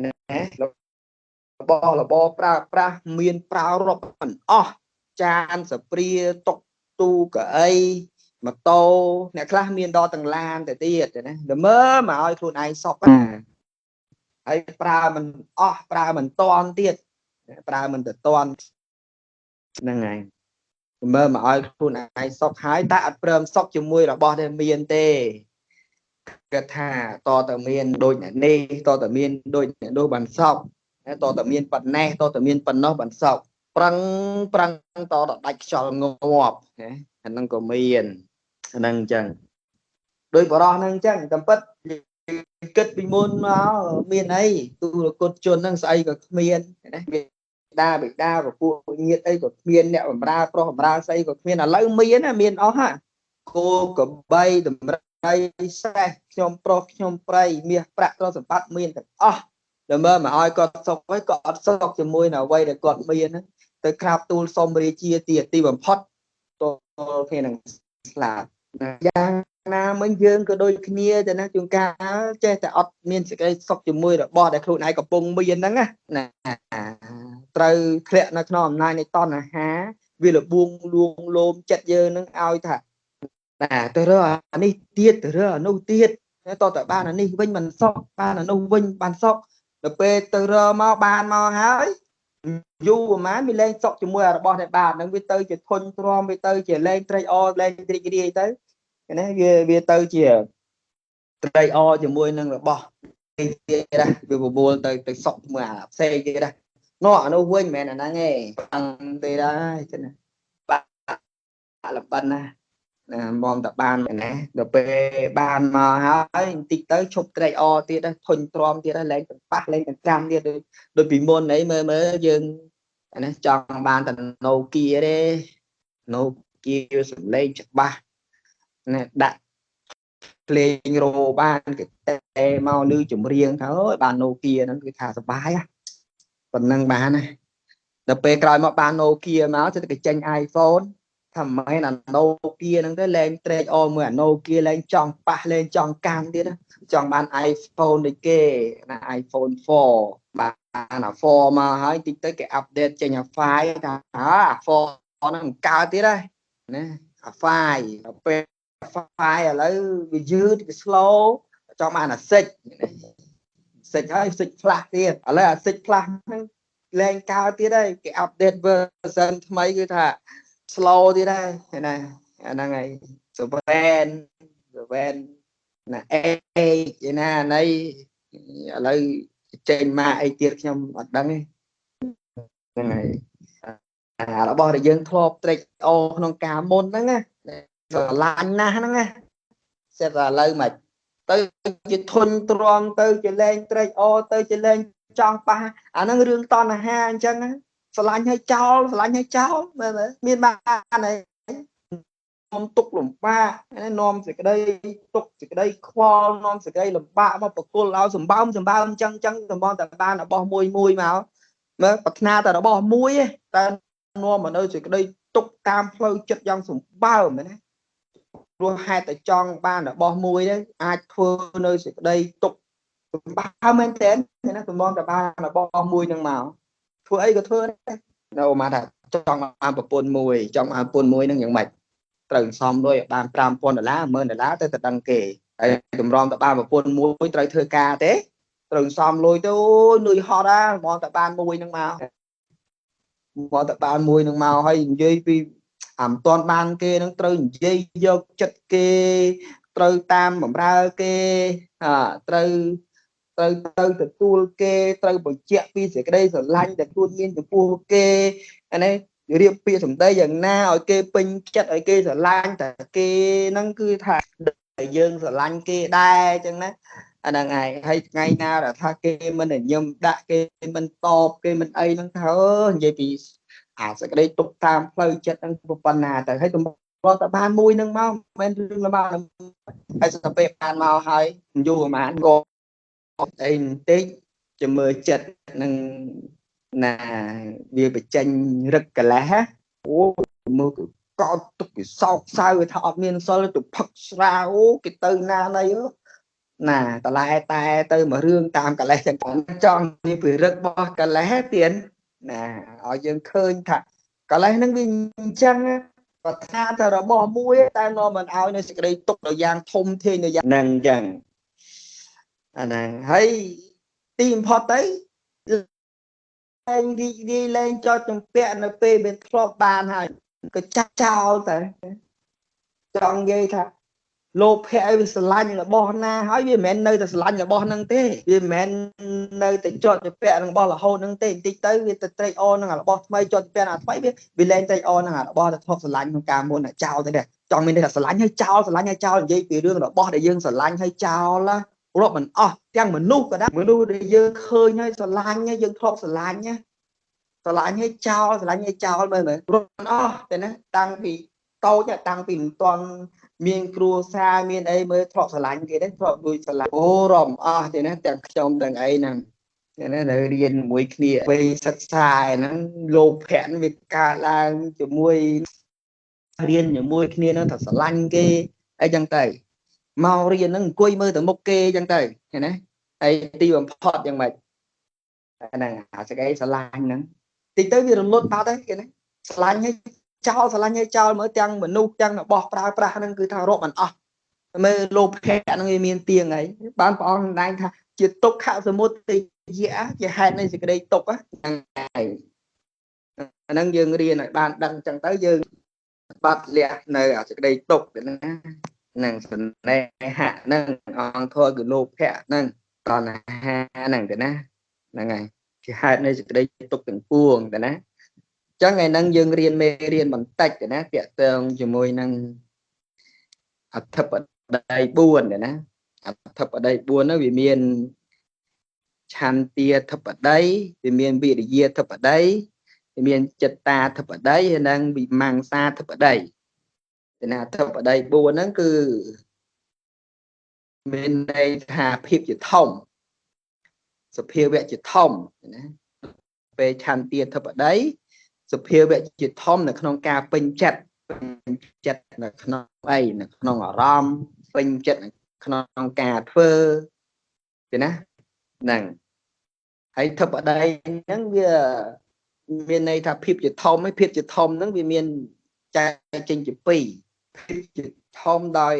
ណា របស់របរប្រើប្រាស់មានប្រើរាប់មិនអស់ ចានសព្រា តុកទូកៅអី ម៉ូតូ អ្នកខ្លះមានដល់ទាំងឡានទៅទៀតណា ល្មើមកឲ្យខ្លួនឯងសុខណា ហើយប្រើមិនអស់ ប្រើមិនតាន់ទៀត ប្រើមិនទៅតាន់ហ្នឹងហើយ មើលមកឲ្យខ្លួនឯងសុខហើយ តែអត់ព្រមសុខជាមួយរបស់ដែលមានទេ គិតថាតតមានដូចអ្នកនេះ តតមានដូចអ្នកនោះបានសុខ តតមានប៉ុណ្ណេះ តតមានប៉ុណ្ណោះបានសុខ ប្រឹងប្រឹងតតដាច់ខ្យល់ងាប់ណា អាហ្នឹងក៏មានអាហ្នឹង។ អញ្ចឹងដោយបរោះហ្នឹងអញ្ចឹង តាមពិតគិតពីមុនមកមានអី ទូរគុតជនហ្នឹងស្អីក៏គ្មានណា បិតាបិតាពពួកញាតិអីក៏គ្មាន អ្នកបំរើប្រុសបំរើស្អីក៏គ្មាន ឥឡូវមានណា មានអស់ហ่ะ គោកបីតម្រៃសេះ ខ្ញុំប្រុសខ្ញុំប្រៃ មាសប្រាក់ទ្រព្យសម្បត្តិមានទាំងអស់ ដល់មើលមកឲ្យគាត់សុខហើយ ក៏អត់សុខជាមួយនឹងអ្វីដែលគាត់មានហ្នឹង ទៅក្រាបទូលសុំរាជាទៀត ទីបំផុតទល់គ្នានឹងស្លាប់។ យ៉ាងណាមិញយើងក៏ដូចគ្នាទៅណា ជួនកាលចេះតែអត់មានសេចក្តីសុខជាមួយរបស់ដែលខ្លួនឯងកំពុងមានហ្នឹងណា ត្រូវធ្លាក់នៅក្នុងអំណាចនៃតណ្ហា វាលបួងលួងលោមចិត្តយើងហ្នឹងឲ្យថាណា ទៅរើអានេះទៀត ទៅរើអានោះទៀត តតបានអានេះវិញមិនសុខ បានអានោះវិញបានសុខ ដល់ពេលទៅរើមកបានមកហើយ យូរប្រហែលវាលែងសុខជាមួយអារបស់ដែលបានហ្នឹង វាទៅជាធុញទ្រាំ វាទៅជាលែងត្រេកអរលែងរីករាយទៅណា វាទៅជាត្រេកអរជាមួយនឹងរបស់ទៀតណា វាបបួលទៅសុខជាមួយអាផ្សេងទៀតណា នោះអានោះវិញមិនមែនអាហ្នឹងទេទេដែរចឹងណា បាក់លបិនណាណា មកតែបានណា ដល់ពេលបានមកហើយបន្តិចទៅឈប់ត្រេកអរទៀត ធុញទ្រាំទៀត លែងទាំងប៉ះលែងទាំងត្រាំទៀត ដូចពីមុនអី មើលមើលយើងអានេះចង់បានតែ Nokia ទេ Nokia សំឡេងច្បាស់ណា ដាក់ភ្លេងរោបាន គេតែមកលឺចម្រៀងថាអើយបាន Nokia ហ្នឹងគឺថាសប្បាយប៉ុណ្ណឹងបានណា ដល់ពេលក្រោយមកបាន Nokia មកទៅគេចេញ iPhone ថាមិនមែនអា Nokia ហ្នឹងទេ លែងត្រេកអរមួយអា Nokia លែងចង់ប៉ះលែងចង់កាន់ទៀត ចង់បាន iPhone ដូចគេណា iPhone 4 បានអា 4មកហើយតិចទៅគេអាប់ដេតចេញអា 5 ថាអា 4ហ្នឹងកើតទៀតហើយណា អា 5 ដល់ពេល 5 ឥឡូវវាយឺតវា slow ចង់បានអា 6 6 ហើយ 6 Plus ទៀត ឥឡូវអា 6 Plus ហ្នឹងលែងកើតទៀតហើយ គេអាប់ដេត version ថ្មីគឺថា slow ទៀតហើយណា អាហ្នឹងហើយ 7 7 ណា 8 ណា ណីឥឡូវចេញមកអីទៀតខ្ញុំអត់ដឹងទេ ហ្នឹងហើយ អារបស់ដែលយើងធ្លាប់ត្រេកអរក្នុងការមុនហ្នឹងណា ស្រឡាញ់ណាស់ហ្នឹងណា សិតតែឥឡូវមកទៅជាធុញទ្រាំ ទៅជាលែងត្រេកអរ ទៅជាលែងចង់ប៉ះ អាហ្នឹងរឿងតណ្ហាអញ្ចឹងណា ស្រឡាញ់ឲ្យចោល ស្រឡាញ់ឲ្យចោល មើលមានបានអី នាំទុកលំបាក នាំសេចក្តីទុកសេចក្តីខ្វល់ នាំសេចក្តីលំបាកមកបកគលឲ្យសម្បើមសម្បើមអញ្ចឹង អញ្ចឹងសម្បងតែបានរបស់មួយមួយមក មើលប្រាថ្នាតែរបស់មួយទេ តែនាំមកនៅសេចក្តីទុកតាមផ្លូវចិត្តយ៉ាងសម្បើមណា ព្រោះហេតុតែចង់បានរបស់មួយទេ អាចធ្វើនៅសេចក្តីទុកសម្បើមមែនទែនណា សម្បងតែបានរបស់មួយនឹងមកធ្វើអីក៏ធ្វើដែរ នៅមកថាចង់បានប្រពន្ធមួយ ចង់បានប្រពន្ធមួយនឹងយ៉ាងម៉េច ត្រូវសំលុយឲ្យបាន 5000 ដុល្លារ 10000 ដុល្លារទៅទៅដឹងគេ ហើយតម្រាំទៅបានប្រពន្ធមួយត្រូវធ្វើការទេ ត្រូវសំលុយទៅ អូយនឿយហត់ណា មកតែបានមួយនឹងមក មកតែបានមួយនឹងមក ហើយនិយាយពីអាមិនទាន់បានគេនឹងត្រូវនិយាយយកចិត្តគេ ត្រូវតាមបំរើគេ ត្រូវ ត្រូវទៅទទួលគេត្រូវបញ្ជាក់ពីសេចក្តីស្រឡាញ់ដែលខ្លួនមានចំពោះគេអានេះរៀបពាក្យសម្ដីយ៉ាងណាឲ្យគេពេញចិត្តឲ្យគេស្រឡាញ់តែគេហ្នឹងគឺថាយើងស្រឡាញ់គេដែរអញ្ចឹងណាអាហ្នឹងឯងហើយថ្ងៃណាដែលថាគេមិនញញឹមដាក់គេមិនតបគេមិនអីហ្នឹងថានិយាយពីអាសេចក្តីទុកតាមផ្លូវចិត្តហ្នឹងប៉ុណ្ណាទៅហើយទម្រាំតែបានមួយហ្នឹងមកមិនមែនរឿងល្មមហើយស្ពេលបានមកហើយយូរប្រហែលក៏អីបន្តិចจะមើលចិត្តនឹងណាវាបញ្ចេញរឹកកលេសអូមើលកោតទុកពីសោកសៅថាអត់មានសិលទៅផឹកស្រាអូគេទៅណាណីណាតឡែតែទៅមករឿងតាមកលេសចឹងចង់នេះពីរឹករបស់កលេសទៀតណាឲ្យយើងឃើញថាកលេសហ្នឹងវាអញ្ចឹងបើថាតែរបស់មួយតែនាំមិនឲ្យនៅសេចក្តីទុកដល់យ៉ាងធំធេងនៅយ៉ាងហ្នឹងអញ្ចឹងអាហ្នឹងហើយទីបំផុតទៅលែងរីករាយលែងចោតចម្ពាក់នៅពេលវាធ្លាប់បានហើយក៏ចាក់ចោលទៅចង់និយាយថាលោភៈឲ្យវាស្រឡាញ់របស់ណាហើយវាមិនមែននៅតែស្រឡាញ់របស់ហ្នឹងទេវាមិនមែននៅតែចោតចម្ពាក់នឹងរបស់រហូតហ្នឹងទេបន្តិចទៅវាទៅត្រេកអរនឹងរបស់ថ្មីចោតចម្ពាក់អាថ្មីវាលែងត្រេកអរនឹងរបស់ដែលធ្លាប់ស្រឡាញ់ក្នុងកាលមុនចោលទៅដែរចង់មានន័យថាស្រឡាញ់ហើយចោលស្រឡាញ់ហើយចោលនិយាយពីរឿងរបស់ដែលយើងស្រឡាញ់ហើយចោលណារាប់មិនអស់ទាំងមនុស្សក៏ដែរមនុស្សដែលយើងឃើញហើយស្រឡាញ់យើងធ្លាប់ស្រឡាញ់ណាស្រឡាញ់ហើយចោលស្រឡាញ់ហើយចោលមើលមើលរាប់មិនអស់ទេណាតាំងពីតូចតាំងពីមិនទាន់មានគ្រួសារមានអីមើលធ្លាប់ស្រឡាញ់គេទេធ្លាប់ដូចស្រឡាញ់អូរាប់មិនអស់ទេណាទាំងខ្ញុំទាំងអីហ្នឹងណានៅរៀនមួយគ្នាពេលសិក្សាហ្នឹងលោភៈវាកើតឡើងជាមួយរៀនជាមួយគ្នាហ្នឹងថាស្រឡាញ់គេអីចឹងទៅមករៀនហ្នឹងអង្គុយមើលទៅមុខគេអញ្ចឹងទៅឃើញណាហើយទីបំផុតយ៉ាងម៉េចហ្នឹងអាសេចក្តីស្រឡាញ់ហ្នឹងតិចទៅវារលត់បាត់ហើយគេណាស្រឡាញ់ហើយចោលស្រឡាញ់ហើយចោលមើលទាំងមនុស្សទាំងរបស់ប្រើប្រាស់ហ្នឹងគឺថារាប់មិនអស់មើលលោភៈហ្នឹងវាមានទៀងហើយបានព្រះអង្គសម្ដែងថាជាទុក្ខសមុទយៈជាហេតុនៃសេចក្តីទុក្ខហ្នឹងហើយអាហ្នឹងយើងរៀនឲ្យបានដឹងអញ្ចឹងទៅយើងបាត់លះនៅអាសេចក្តីទុក្ខណានឹងសនេហៈនឹងអង្គធម៌គឺលោភៈនឹងតណ្ហាហ្នឹងទៅណាហ្នឹងហើយជាហេតុនៃសេចក្តីទុក្ខទាំងពួងទៅណាអញ្ចឹងថ្ងៃហ្នឹងយើងរៀនមេរៀនបន្តិចទៅណាទាក់ទងជាមួយនឹងអធិបតី4ទៅណាអធិបតី4ហ្នឹងវាមានឆន្ទាធិបតីវាមានវិរិយាធិបតីវាមានចិត្តតាធិបតីហើយនិងវិមង្សាធិបតីណាអធិបតី4ហ្នឹងគឺមានន័យថាភាពជាធំសភាវៈជាធំណាពេលឆន្ទាធិបតីសភាវៈជាធំនៅក្នុងការពេញចិត្តពេញចិត្តនៅក្នុងអីនៅក្នុងអារម្មណ៍ពេញចិត្តនៅក្នុងការធ្វើទេណាហ្នឹងហើយធិបតីហ្នឹងវាមានន័យថាភាពជាធំហើយភាពជាធំហ្នឹងវាមានចែកចេញជាពីរភាពជាធំដោយ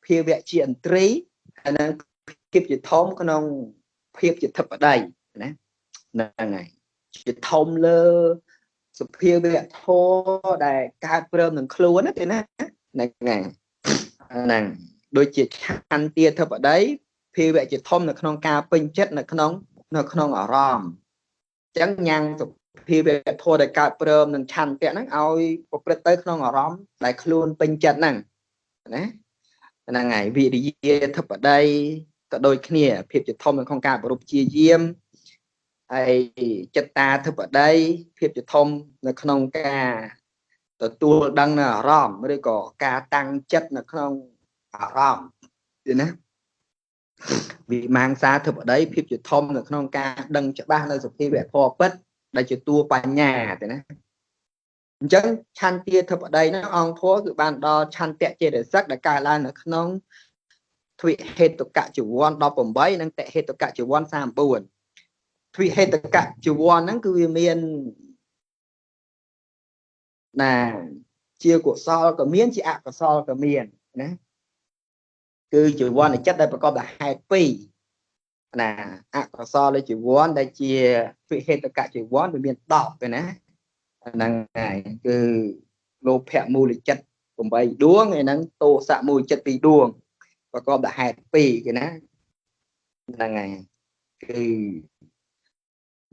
ភាវៈជាអន្ត្រីហើយនឹងភាពជាធំក្នុងភាពជាធិបតីណាហ្នឹងហើយជាធំលើសភាវៈធម៌ដែលកើតព្រមនឹងខ្លួនណាទេណាហ្នឹងហើយហ្នឹងដូចជាឆន្ទាធិបតីភាវៈជាធំនៅក្នុងការពេញចិត្តនៅក្នុងអារម្មណ៍អញ្ចឹងញ៉ាំងភាវៈធម៌ដែលកើតព្រមនឹងឆន្ទៈហ្នឹងឲ្យប្រព្រឹត្តទៅក្នុងអារម្មណ៍ដែលខ្លួនពេញចិត្តហ្នឹងណាហ្នឹងហើយវិរិយាធិបតីក៏ដូចគ្នាភាពជាធំនៅក្នុងការប្រពជាយាមហើយចិត្តតាធិបតីភាពជាធំនៅក្នុងការទទួលដឹងនៅអារម្មណ៍ឬក៏ការតាំងចិត្តនៅក្នុងអារម្មណ៍ទេណាវិមង្សាធិបតីភាពជាធំនៅក្នុងការដឹងច្បាស់នៅសភាវៈធម៌ពិតដែលជាតួបញ្ញាទេណាអញ្ចឹងឆន្ទាធិបតីហ្នឹងអង្គធម៌គឺបានដល់ឆន្ទៈចេតសិកដែលកើតឡើងនៅក្នុងទ្វិហេតុកចវ័ន18និងតហេតុកចវ័ន34ទ្វិហេតុកចវ័នហ្នឹងគឺវាមានណាជាកុសលក៏មានជាអកុសលក៏មានណាគឺជាវ័នចិត្តដែលប្រកបដោយហេតុពីរណាអកុសលជីវ័នដែលជាវិហេតុកជីវ័នវាមាន10ទេណាហ្នឹងហើយគឺលោភៈមូលចិត្ត8ដួងហើយហ្នឹងទោសៈមូលចិត្ត2ដួងប្រកបដោយហេតុ2គេណាហ្នឹងហើយ គឺ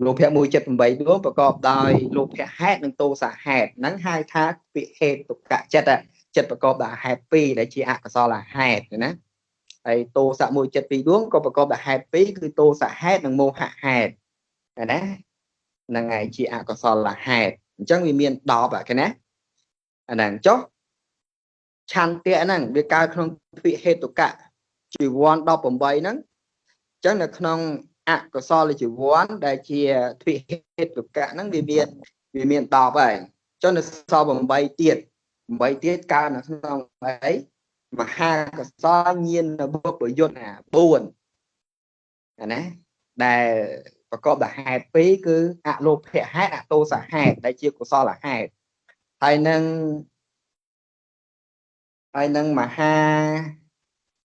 លោភៈ178ដួងប្រកបដោយលោភៈហេតុនិងទោសហេតុហ្នឹងហៅថាពាក្យហេតុកៈចិត្តចិត្តប្រកបដោយហេតុពីរដែលជាអកុសលហេតុណាហើយទោសៈ172ដួងក៏ប្រកបដោយហេតុពីរគឺទោសហេតុនិងមោហហេតុណាហ្នឹងហើយជាអកុសលហេតុអញ្ចឹងវាមាន10អាគេណាអាហ្នឹងចុះឆន្ទៈហ្នឹងវាកើតក្នុងទ្វិហេតុកៈជីវ័ន18ហ្នឹងអញ្ចឹងនៅក្នុងអកុសលជីវ័នដែលជាទ្វិហេតុកៈហ្នឹងវាមាន10ហើយចុះនៅសល់8ទៀត8ទៀតកើតនៅក្នុងអីមហាកុសលញាណវពយុទ្ធណា4អាណាដែលប្រកបដោយហេតុពីរគឺអលោភៈហេតុអទោសហេតុដែលជាកុសលហេតុហើយនឹងមហា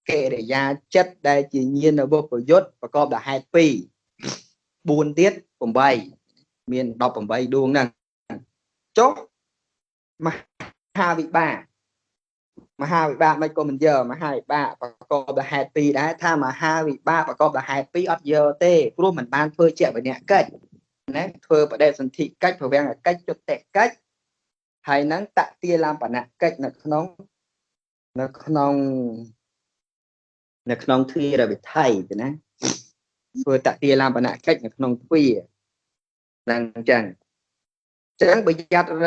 កិរិយាចិត្តដែលជាញាណវពយុទ្ធប្រកបដោយហេតុពីរ4ទៀត8មាន18ដួងហ្នឹងចុះមហាវិបាកមហាវិបាកមិនក៏មិនយកមហាវិបាកប្រកបដោយហេតុពីរដែរថាមហាវិបាកប្រកបដោយហេតុពីរអត់យកទេព្រោះមិនបានធ្វើជាវិន័យកិច្ចណាធ្វើបដិសន្ធិកិច្ចប្រវាំងកិច្ចចុតិកិច្ចហើយនឹងតទាលំបនកិច្ចនៅក្នុងនៅក្នុងនៅក្នុងទ្វារវិថីទេណាធ្វើតទាលំបនកិច្ចនៅក្នុងទ្វារហ្នឹងអញ្ចឹងប្រយ័ត្នរ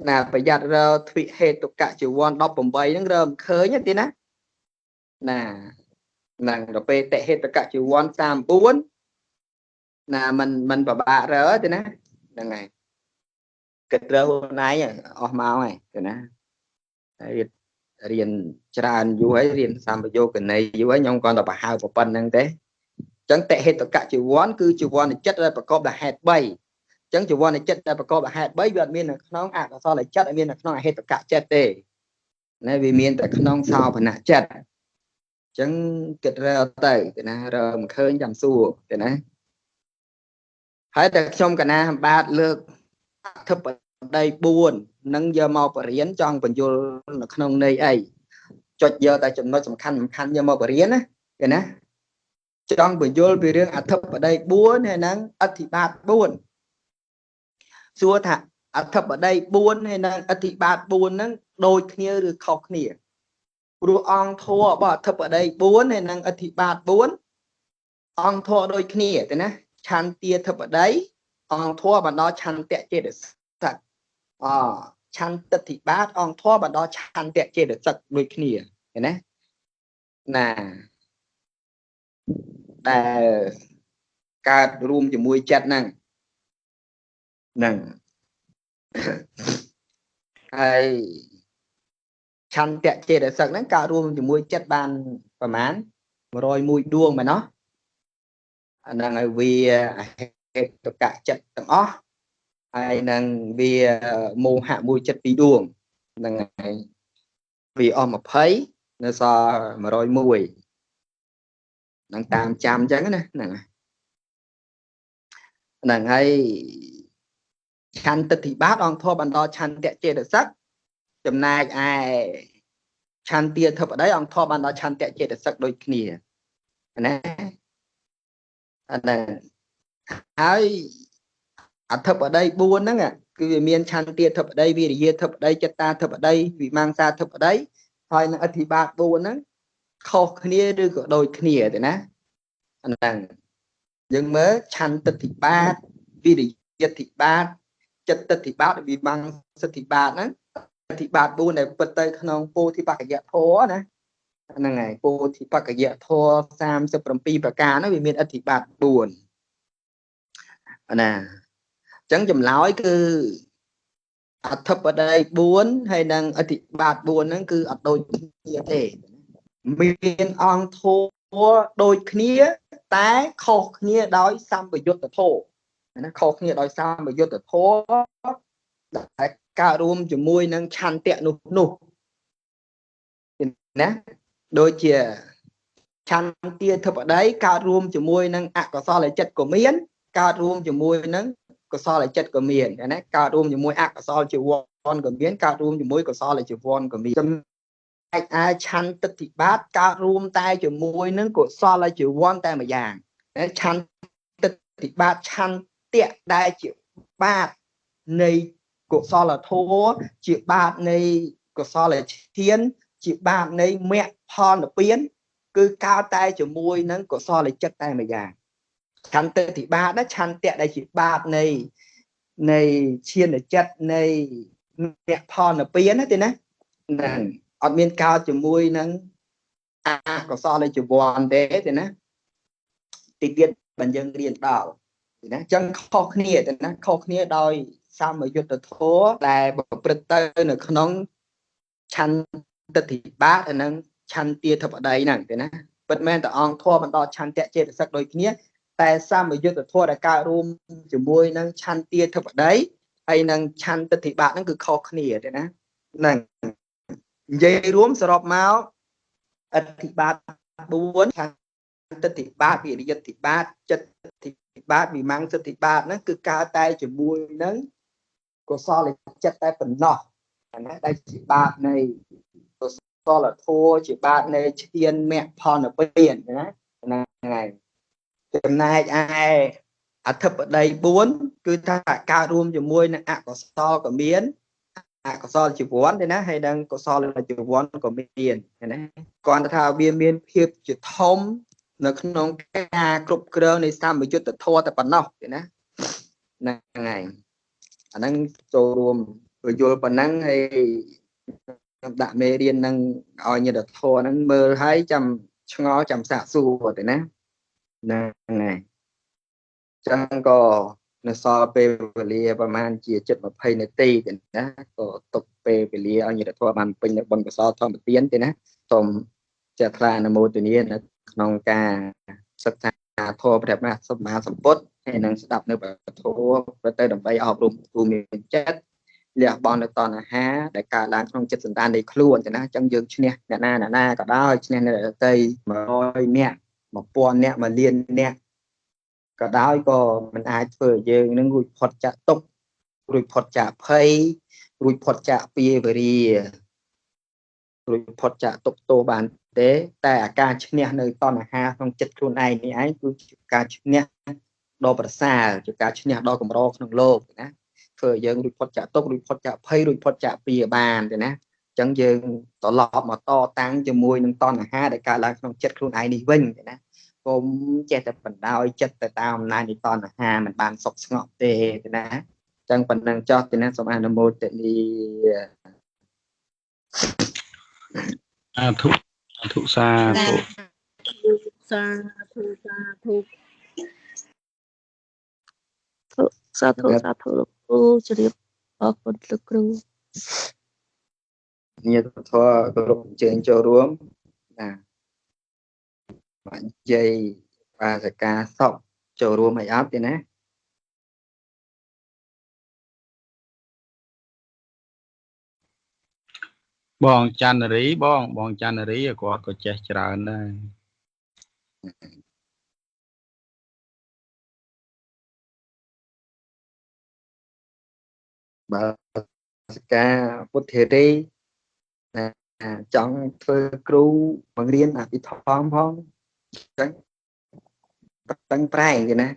ណាប្រយ័ត្នរទ្វិហេតុកៈជីវ័ន18ហ្នឹងរើមិនឃើញទេណាណាហ្នឹងដល់ពេលតិហេតុកៈជីវ័ន34ណាមិនពិបាករទេណាហ្នឹងហើយគិតរើខ្លួនឯងអស់មកហើយទេណាហើយរៀនច្រើនយូរហើយរៀនសម្បយោគន័យយូរហើយខ្ញុំគ្រាន់តែប្រហើប៉ុណ្្នឹងទេអញ្ចឹងតិហេតុកៈជីវ័នគឺជីវ័នចិត្តដែលប្រកបដោយហេតុ3អញ្ចឹងជីវ័នចិត្តដែលប្រកបដោយហេតុ3វាអត់មាននៅក្នុងអកុសលចិត្តអត់មាននៅក្នុងអហេតុកៈចិត្តទេណាវាមានតែក្នុងសោភនៈចិត្តអញ្ចឹងគិតរើទៅទេណារើមិនឃើញចាំសួរទេណាហើយតែខ្ញុំកណាបាទលើកអធិបតី4នឹងយកមកបរៀនចង់បញ្យល់នៅក្នុងន័យអីចុចយកតែចំណុចសំខាន់សំខាន់យកមកបរៀនណាគេណាចង់បញ្យល់ពីរឿងអធិបតី4ហើយនឹងអធិបាត4សួរថាអធិបតី4ហើយនឹងអធិបាត4ហ្នឹងដូចគ្នាឬខុសគ្នាព្រោះអង្គធម៌របស់អធិបតី4ហើយនឹងអធិបាត4អង្គធម៌ដូចគ្នាទេណាឆន្ទាធិបតីអង្គធម៌បណ្ដោឆន្ទៈចេតសិកអឆន្ទិបាតអង្គធម៌បណ្ដោឆន្ទៈចេតសិកដូចគ្នាឃើញណាណាដែលកើតរួមជាមួយចិត្តហ្នឹងហ្នឹងហើយឆន្ទៈចេតសិកហ្នឹងកើតរួមជាមួយចិត្តបានប្រហែល101ដួងមែនណោះអាហ្នឹងហើយវាអហេតុកៈចិត្តទាំងអស់ហើយនឹងវាមោហៈ172ដួងហ្នឹងហើយវាអស់20នៅសល់101នឹងតាមចាំអញ្ចឹងណាហ្នឹងហ្នឹងហើយឆន្ទិបាតអង្គធម៌បណ្ដោឆន្ទៈចេតសិកចំណែកឯឆន្ទាធិបតីអង្គធម៌បណ្ដោឆន្ទៈចេតសិកដូចគ្នាណាអាហ្នឹងហើយអធិបតី4ហ្នឹងគឺវាមានឆន្ទាធិបតីវិរិយាធិបតីចិត្តតាធិបតីវិមង្សាធិបតីហើយនឹងអធិបាត4ហ្នឹងខុសគ្នាឬក៏ដូចគ្នាទេណាអាហ្នឹងយើងមើលឆន្ទិបាតវិរិយធិបាតចិត្តធិបាតវិមង្សិទ្ធិបាតហ្នឹងអធិបាត4ដែលពិតទៅក្នុងពោធិបក្ខយធម៌ណាហ្នឹងហើយពោធិបក្ខយធម៌37ប្រការហ្នឹងវាមានអធិបាត4ណាអញ្ចឹងចម្លើយគឺអធិបតី4ហើយនិងអធិបាត4ហ្នឹងគឺអត់ដូចគ្នាទេមានអង្គធម៌ដូចគ្នាតែខុសគ្នាដោយសម្បយុទ្ធធម៌ណាខុសគ្នាដោយសម្បយុទ្ធធម៌ដែលកើតរួមជាមួយនឹងឆន្ទៈនោះនោះណាដូចជាឆន្ទាធិបតីកើតរួមជាមួយនឹងអកុសលចិត្តក៏មានកើតរួមជាមួយនឹងកុសលចិត្តក៏មានណាកើតរួមជាមួយអកុសលជីវ័នក៏មានកើតរួមជាមួយកុសលជីវ័នក៏មានចំណ កឯឆន្ទិបាតកើតរួមតែជាមួយនឹងកុសលជីវ័នតែម្យ៉ាងឆន្ទិបាតឆន្ទៈដែលជាបាតនៃកុសលធម៌ជាបាតនៃកុសលឈានជាបាតនៃមគ្គផលនិព្វានគឺកើតតែជាមួយនឹងកុសលចិត្តតែម្យ៉ាងឆន្ទិបាតណាឆន្ទៈដែលជាបាតនៃឈានចិត្តនៃមគ្គផលនិព្វានណាទេណាហ្នឹងអត់មានកើតជាមួយនឹងអកុសលជីវ័នទេទេណាទីទៀតបើយើងរៀនដល់ទេណាអញ្ចឹងខុសគ្នាទេណាខុសគ្នាដោយសមយុទ្ធធម៌ដែលប្រព្រឹត្តទៅនៅក្នុងឆន្ទិបាតនិងឆន្ទាធិបតីហ្នឹងទេណាពិតមែនតអង្គធម៌បន្តឆន្ទៈចេតសិកដូចគ្នាតែសមយុទ្ធធម៌ដែលកើតរួមជាមួយនឹងឆន្ទាធិបតីហើយនឹងឆន្ទិបាតហ្នឹងគឺខុសគ្នាទេណាហ្នឹងនិយាយរួមសរុបមកអធិបាត4ឆន្ទិបាតវិរិយិបាតចិត្តិបាតវិមង្សិបាតហ្នឹងគឺកើតតែជាមួយនឹងកុសលចិត្តតែប៉ុណ្ណោះណាដែលជាបាតនៃកុសលធម៌ជាបាតនៃឈានមគ្គផលនិព្វានណាហ្នឹងហើយចំណែកឯអធិបតី4គឺថាកើតរួមជាមួយនឹងអកុសលក៏មានអកុសលជីវ័នទេណាហើយនឹងកុសលជីវ័នក៏មានណាគ្រាន់តែថាវាមានភាពជាធំនៅក្នុងការគ្រប់គ្រងនៃសម្យុទ្ធធម៌តែប៉ុណ្ណោះទេណាហ្នឹងហើយអាហ្នឹងចូលរួមយល់ប៉ុណ្ណឹងហើយខ្ញុំដាក់មេរៀនហ្នឹងឲ្យញាតិធម៌ហ្នឹងមើលហើយចាំឆ្ងល់ចាំសាកសួរទេណាហ្នឹងហើយចឹងក៏នៅសល់ពេលវេលាប្រហែលជាជិត20នាទីទេណាក៏ទុកពេលវេលាឲ្យញាតិធម៌បានពេញនៅបុណ្យកុសលធម្មទានទេណាសូមចេះថ្លាអនុមោទនានៅក្នុងការសិក្សាធម៌ព្រះបាទសម្មាសម្ពុទ្ធហើយនឹងស្ដាប់នៅព្រះធម៌ទៅដើម្បីអប់រំទូមានចិត្តលះបង់នៅតណ្ហាដែលកើតឡើងក្នុងចិត្តសន្តាននៃខ្លួនទេណាអញ្ចឹងយើងឈ្នះអ្នកណាអ្នកណាក៏ដោយឈ្នះអ្នកដទៃ100នាក់1000នាក់1លាននាក់ក៏ដោយក៏មិនអាចធ្វើឲ្យយើងនឹងរួចផុតចាកទុក្ខរួចផុតចាកភ័យរួចផុតចាកពាវរារួចផុតចាកទុក្ខទោសបានទេតែអាការឈ្នះនៅតណ្ហាក្នុងចិត្តខ្លួនឯងនេះឯងគឺជាការឈ្នះដ៏ប្រសើរជាការឈ្នះដ៏កម្រក្នុងលោកណាធ្វើឲ្យយើងរួចផុតចាកទុក្ខរួចផុតចាកភ័យរួចផុតចាកពាបានទេណាអញ្ចឹងយើងត្រឡប់មកតតាំងជាមួយនឹងតណ្ហាដែលកើតឡើងក្នុងចិត្តខ្លួនឯងនេះវិញទេណាកុំចេះតែបណ្ដោយចិត្តទៅតាមអំណាចនៃតណ្ហាមិនបានសុខស្ងប់ទេទេណាអញ្ចឹងប៉ុណ្ណឹងចោះទេណាសូមអនុមោទនាអាធុអាធុសាធុសាធុសាធុសាធុសាធុលោកគ្រូជម្រាបអរគុណលោកគ្រូញាតិធម៌គ្រប់អញ្ជើញចូលរួមណានិយាយបាសកាសុកចូលរួមអីអត់ទេណាបងចន្ទរីបងចន្ទរីគាត់ក៏ចេះច្រើនដែរបាសកាពុទ្ធិរីណាចង់ធ្វើគ្រូបង្រៀនអភិធម្មផងចឹងតឹងប្រែងទេណា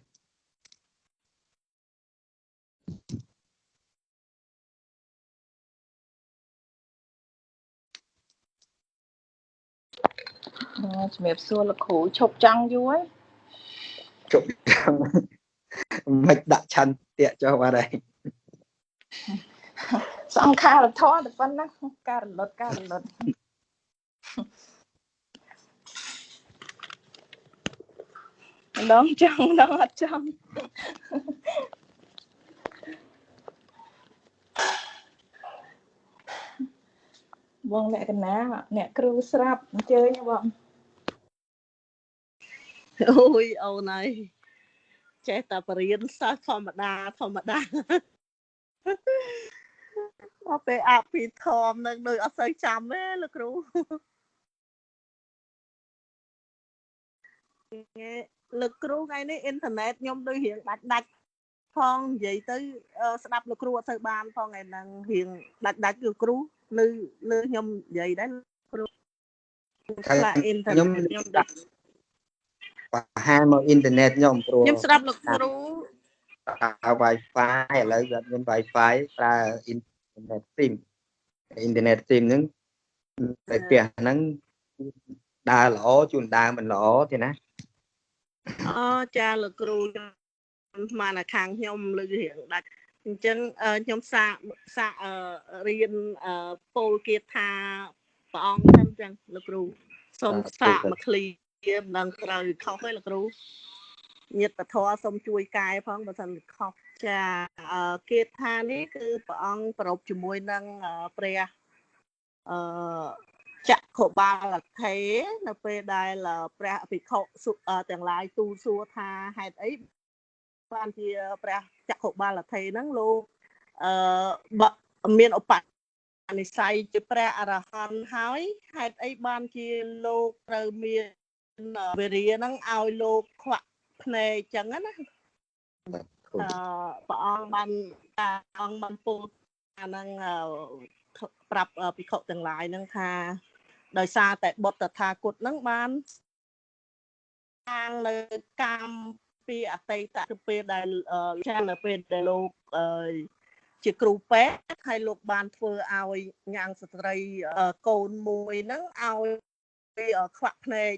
ជំរាបសួរលោកគ្រូឈប់ចង់យូរហើយឈប់ចង់មិនដាក់ឆន្ទៈចុះបាត់ហើយសង្ខារធម៌តែប៉ុណ្ណឹងការរលត់ការរលត់ម្ដងចង់ម្ដងអត់ចង់បងលក្ខណៈអ្នកគ្រូស្រាប់អញ្ជើញបងអូយអូនហើយចេះតែបរៀនសិស្សធម្មតាធម្មតាដល់ពេលអភិធម្មនឹងដូចអត់សូវចាំទេលោកគ្រូលោកគ្រូថ្ងៃនេះអ៊ីនធឺណិតខ្ញុំដូចរៀងដាច់ដាច់ផងនិយាយទៅស្ដាប់លោកគ្រូអត់សូវបានផងថ្ងៃហ្នឹងរៀងដាច់ដាច់គឺគ្រូឮខ្ញុំនិយាយដែរគ្រូ ខាង ខ្លះអ៊ីនធឺ ខ្ញុំ ណិតខ្ញុំដូច បង្ហាញមកអ៊ីនធឺណិតខ្ញុំព្រោះ ខ្ញុំស្ដាប់លោកគ្រូ ប្រើ Wi-Fi ឥឡូវវាអត់មាន Wi-Fi ប្រើអ៊ីនធឺណិតស៊ីមអ៊ីនធឺណិតស៊ីមហ្នឹងតែផ្ទះហ្នឹងដើរល្អជួនដើរមិនល្អទេណា អូចាលោកគ្រូខ្ញុំស្មានតែខាងខ្ញុំលើរៀងដាច់អញ្ចឹងខ្ញុំសាកសាករៀនពោលគាថាព្រះអង្គហ្នឹងអញ្ចឹងលោកគ្រូសូមសាកមកឃ្លីមិនដឹងត្រូវខុសទេលោកគ្រូញាតិធម៌សូមជួយកែផងបើសិនខុសចាគាថានេះគឺព្រះអង្គប្រពជាមួយនឹងព្រះអឺចក្ខុបាលថេនៅពេលដែលព្រះភិក្ខុទាំងឡាយទូលសួរថាហេតុអីបានជាព្រះចក្ខុបាលថេហ្នឹងលោកអឺមានឧបនិស្ស័យជាព្រះអរហន្តហើយហេតុអីបានជាលោកត្រូវមានវេរាហ្នឹងឲ្យលោកខ្វាក់ភ្នែកចឹងណាព្រះអង្គបានអង្គបានពោលអាហ្នឹងប្រាប់ភិក្ខុទាំងឡាយហ្នឹងថាដោយសារតែបុត្រតថាគតហ្នឹងបានខាងនៅកម្មពីអតីតគឺពេលដែលចានៅពេលដែលលោកជាគ្រូពេទ្យហើយលោកបានធ្វើឲ្យញ៉ាំងស្ត្រីកូនមួយហ្នឹងឲ្យខ្វាក់ភ្នែក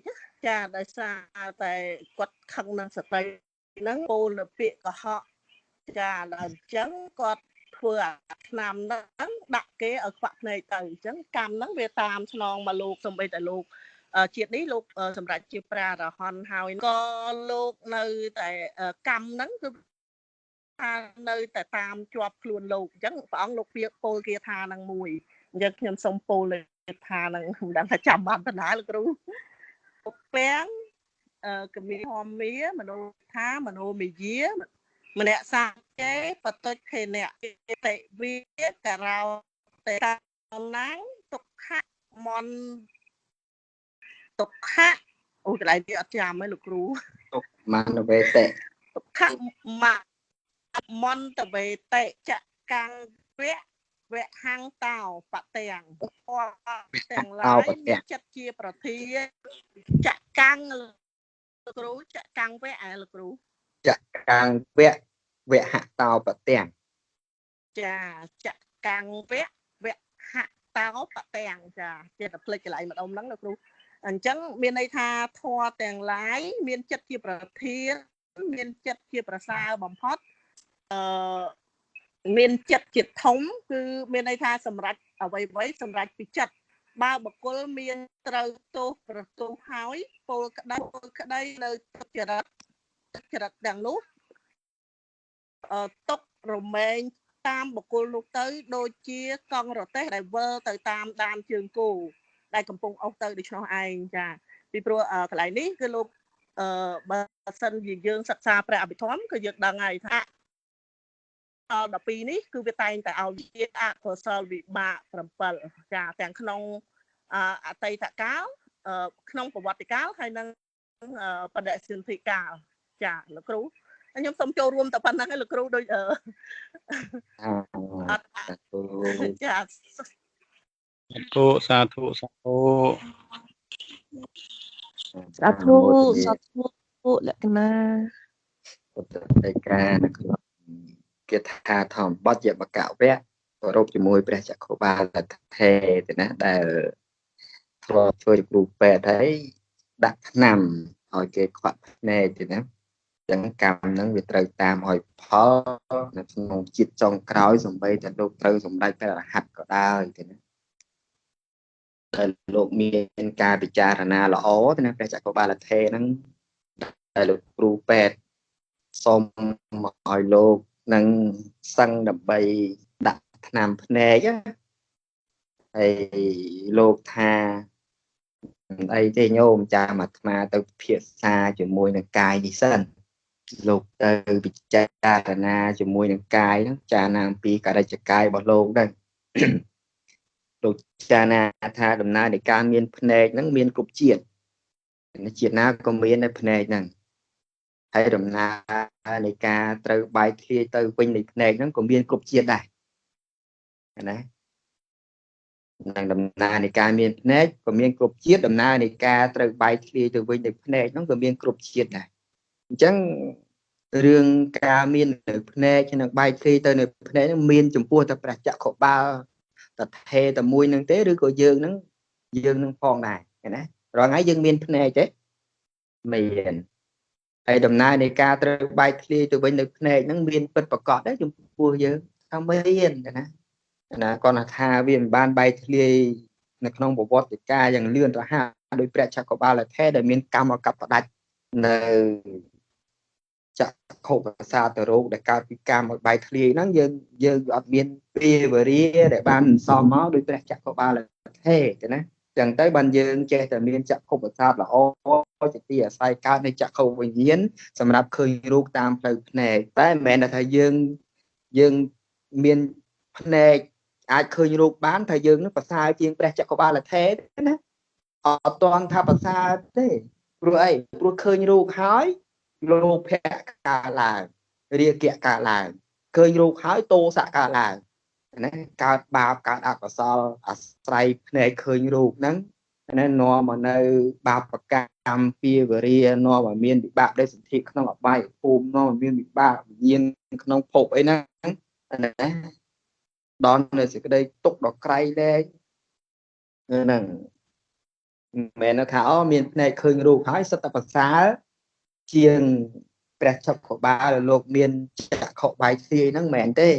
ចាដោយសារតែគាត់ខឹងនឹងស្ត្រីហ្នឹងពោលនៅពាក្យកុហកចាដល់អញ្ចឹងគាត់ធ្វើអាឆ្នាំហ្នឹងដាក់គេឲ្យខ្វាក់ភ្នែកទៅអញ្ចឹងកម្មហ្នឹងវាតាមស្នងមកលោកសំបីតែលោកជាតិនេះលោកសម្រាប់ជាព្រះអរហន្តហើយក៏លោកនៅតែកម្មហ្នឹងគឺថានៅតែតាមជាប់ខ្លួនលោកអញ្ចឹងព្រះអង្គលោកពាក្យពោលគាថាហ្នឹងមួយអញ្ចឹងខ្ញុំសូមពោលគាថាហ្នឹងមិនដឹងថាចាំបានប៉ុណ្ណាលោកគ្រូពាំងកមីធម្មាមនោថាមនោមិយាមនសាចេបតុច្ឆេនៈតិវិករោតេណាងទុក្ខមន្តទុក្ខៈអូកន្លែងនេះអត់ចាំទេលោកគ្រូទុក្ខមន្តវេតិទុក្ខមន្តវេតិចកាំងវៈវហង្តោបទាំងទាំងឡាយមានចិត្តជាប្រធានចកាំងលោកគ្រូចកាំងវៈឯលោកគ្រូចកាំងវៈវហតោបទាំងចាចកាំងវៈវហតោបទាំងចាចេះតែភ្លេចកន្លែងម្ដុំហ្នឹងលោកគ្រូអញ្ចឹងមានន័យថាធម៌ទាំងឡាយមានចិត្តជាប្រធានមានចិត្តជាប្រសើរបំផុតអឺមានចិត្តជាធំគឺមានន័យថាសម្រាប់អ្វីៗសម្រាប់ពីចិត្តបើបុគ្គលមានត្រូវទោសប្រទោសហើយពលក្តីពលក្តីនៅទឹកចរិតទឹកចរិតទាំងនោះទុករមែងតាមបុគ្គលនោះទៅដូចជាកង់រទេះដែលវិលទៅតាមដានជើងគោដែលកំពុងអុសទៅដូច្នោះឯងចាពីព្រោះកន្លែងនេះគឺលោកបើសិនជាយើងសិក្សាព្រះអភិធម្មគឺយើងដឹងហើយថាដល់12នេះគឺវាតែងតែឲ្យជាអកុសលវិបាក7ចាទាំងក្នុងអតីតកាលក្នុងប្រវត្តិកាលហើយនិងបដិសន្ធិកាលចាលោកគ្រូខ្ញុំសូមចូលរួមតែប៉ុណ្្នឹងឯងលោកគ្រូដូចអត់ចាធុសាធុសាធុសាធុសាធុលក្ខណាពុទ្ធដីកានៅក្នុងគាថាធម្មបទយបកវៈប្រពជាមួយព្រះចក្ខុបាលថេទៅណាដែលធ្លាប់ធ្វើជាគ្រូពេទ្យហើយដាក់ថ្នាំឲ្យគេខ្វាក់ភ្នែកទៅណាចឹងកម្មហ្នឹងវាត្រូវតាមឲ្យផលនៅក្នុងជាតិចុងក្រោយសំបីតែលោកត្រូវសម្ដេចព្រះរហន្តក៏ដោយទៅណាតែលោកមានការពិចារណាល្អទៅណាព្រះចក្ខុបាលថេហ្នឹងតែលោកគ្រូពេទ្យសូមឲ្យលោកនឹងសឹងដើម្បីដាក់ថ្នាំភ្នែកហើយលោកថាអីទេញោមចាំអាត្មាទៅពិភាក្សាជាមួយនឹងកាយនេះសិនលោកទៅពិចារណាជាមួយនឹងកាយហ្នឹងចារណាអំពីករិជ្ជកាយរបស់លោកដែរលោកចារណាថាដំណើរនៃការមានភ្នែកហ្នឹងមានគ្រប់ជាតិជាតិណាក៏មានដែរភ្នែកហ្នឹងហើយដំណើរនៃការត្រូវបែកធ្លាយទៅវិញនៃភ្នែកហ្នឹងក៏មានគ្រប់ជាតិដែរណា នឹងដំណើរនៃការមានភ្នែកក៏មានគ្រប់ជាតិដំណើរនៃការត្រូវបែកធ្លាយទៅវិញនៃភ្នែកហ្នឹងក៏មានគ្រប់ជាតិដែរអញ្ចឹងរឿងការមាននៅភ្នែកនិងបែកធ្លាយទៅនៅភ្នែកហ្នឹងមានចំពោះតែព្រះចក្ខុបាលតថេតែមួយហ្នឹងទេឬក៏យើងនឹងផងដែរឃើញណារាល់ថ្ងៃយើងមានភ្នែកទេមានហើយដំណើរនៃការត្រូវបែកធ្លាយទៅវិញនៅភ្នែកហ្នឹងមានពិតប្រកបដែរចំពោះយើងថាមានណាណាគាត់ថាវាមិនបានបែកធ្លាយនៅក្នុងប្រវត្តិការយ៉ាងលឿនរហ័សដោយព្រះចក្របាលថេដែលមានកម្មកបដាច់នៅចក្ខុប្រសាទរោគដែលកើតពីកម្មឲ្យបែកធ្លាយហ្នឹងយើងអត់មានពេលវេលាដែលបានសំមកដោយព្រះចក្របាលថេទេណាចឹងទៅបានយើងចេះតែមានចក្ខុប្រសាទល្អជាទីអាស្រ័យកើតនៃចក្ខុវិញ្ញាណសម្រាប់ឃើញរូបតាមផ្លូវភ្នែកតែមិនមែនថាយើងមានភ្នែកអាចឃើញរូបបានថាយើងនឹងប្រសើរជាងព្រះចក្របាលថេទេណាអត់ទាន់ថាប្រសើរទេព្រោះអីព្រោះឃើញរូបហើយលោភៈកើតឡើងរាគៈកើតឡើងឃើញរូបហើយទោសៈកើតឡើងណាកើតបាបកើតអកុសលអាស្រ័យភ្នែកឃើញរូបហ្នឹងណានាំមកនៅបាបកម្មពីវរានាំឲ្យមានវិបាកដែលសន្ធិក្នុងអបាយភូមិនាំឲ្យមានវិបាកវិញ្ញាណក្នុងភពអីហ្នឹងណាដល់នៅសេចក្តីទុកដ៏ក្រៃលែងហ្នឹងមិនមែនថាអូមានភ្នែកឃើញរូបហើយសិតតែប្រសើរជាងព្រះចក្របាលលោកមានចក្ខុបែកធ្លាយហ្នឹងមិនមែនទេ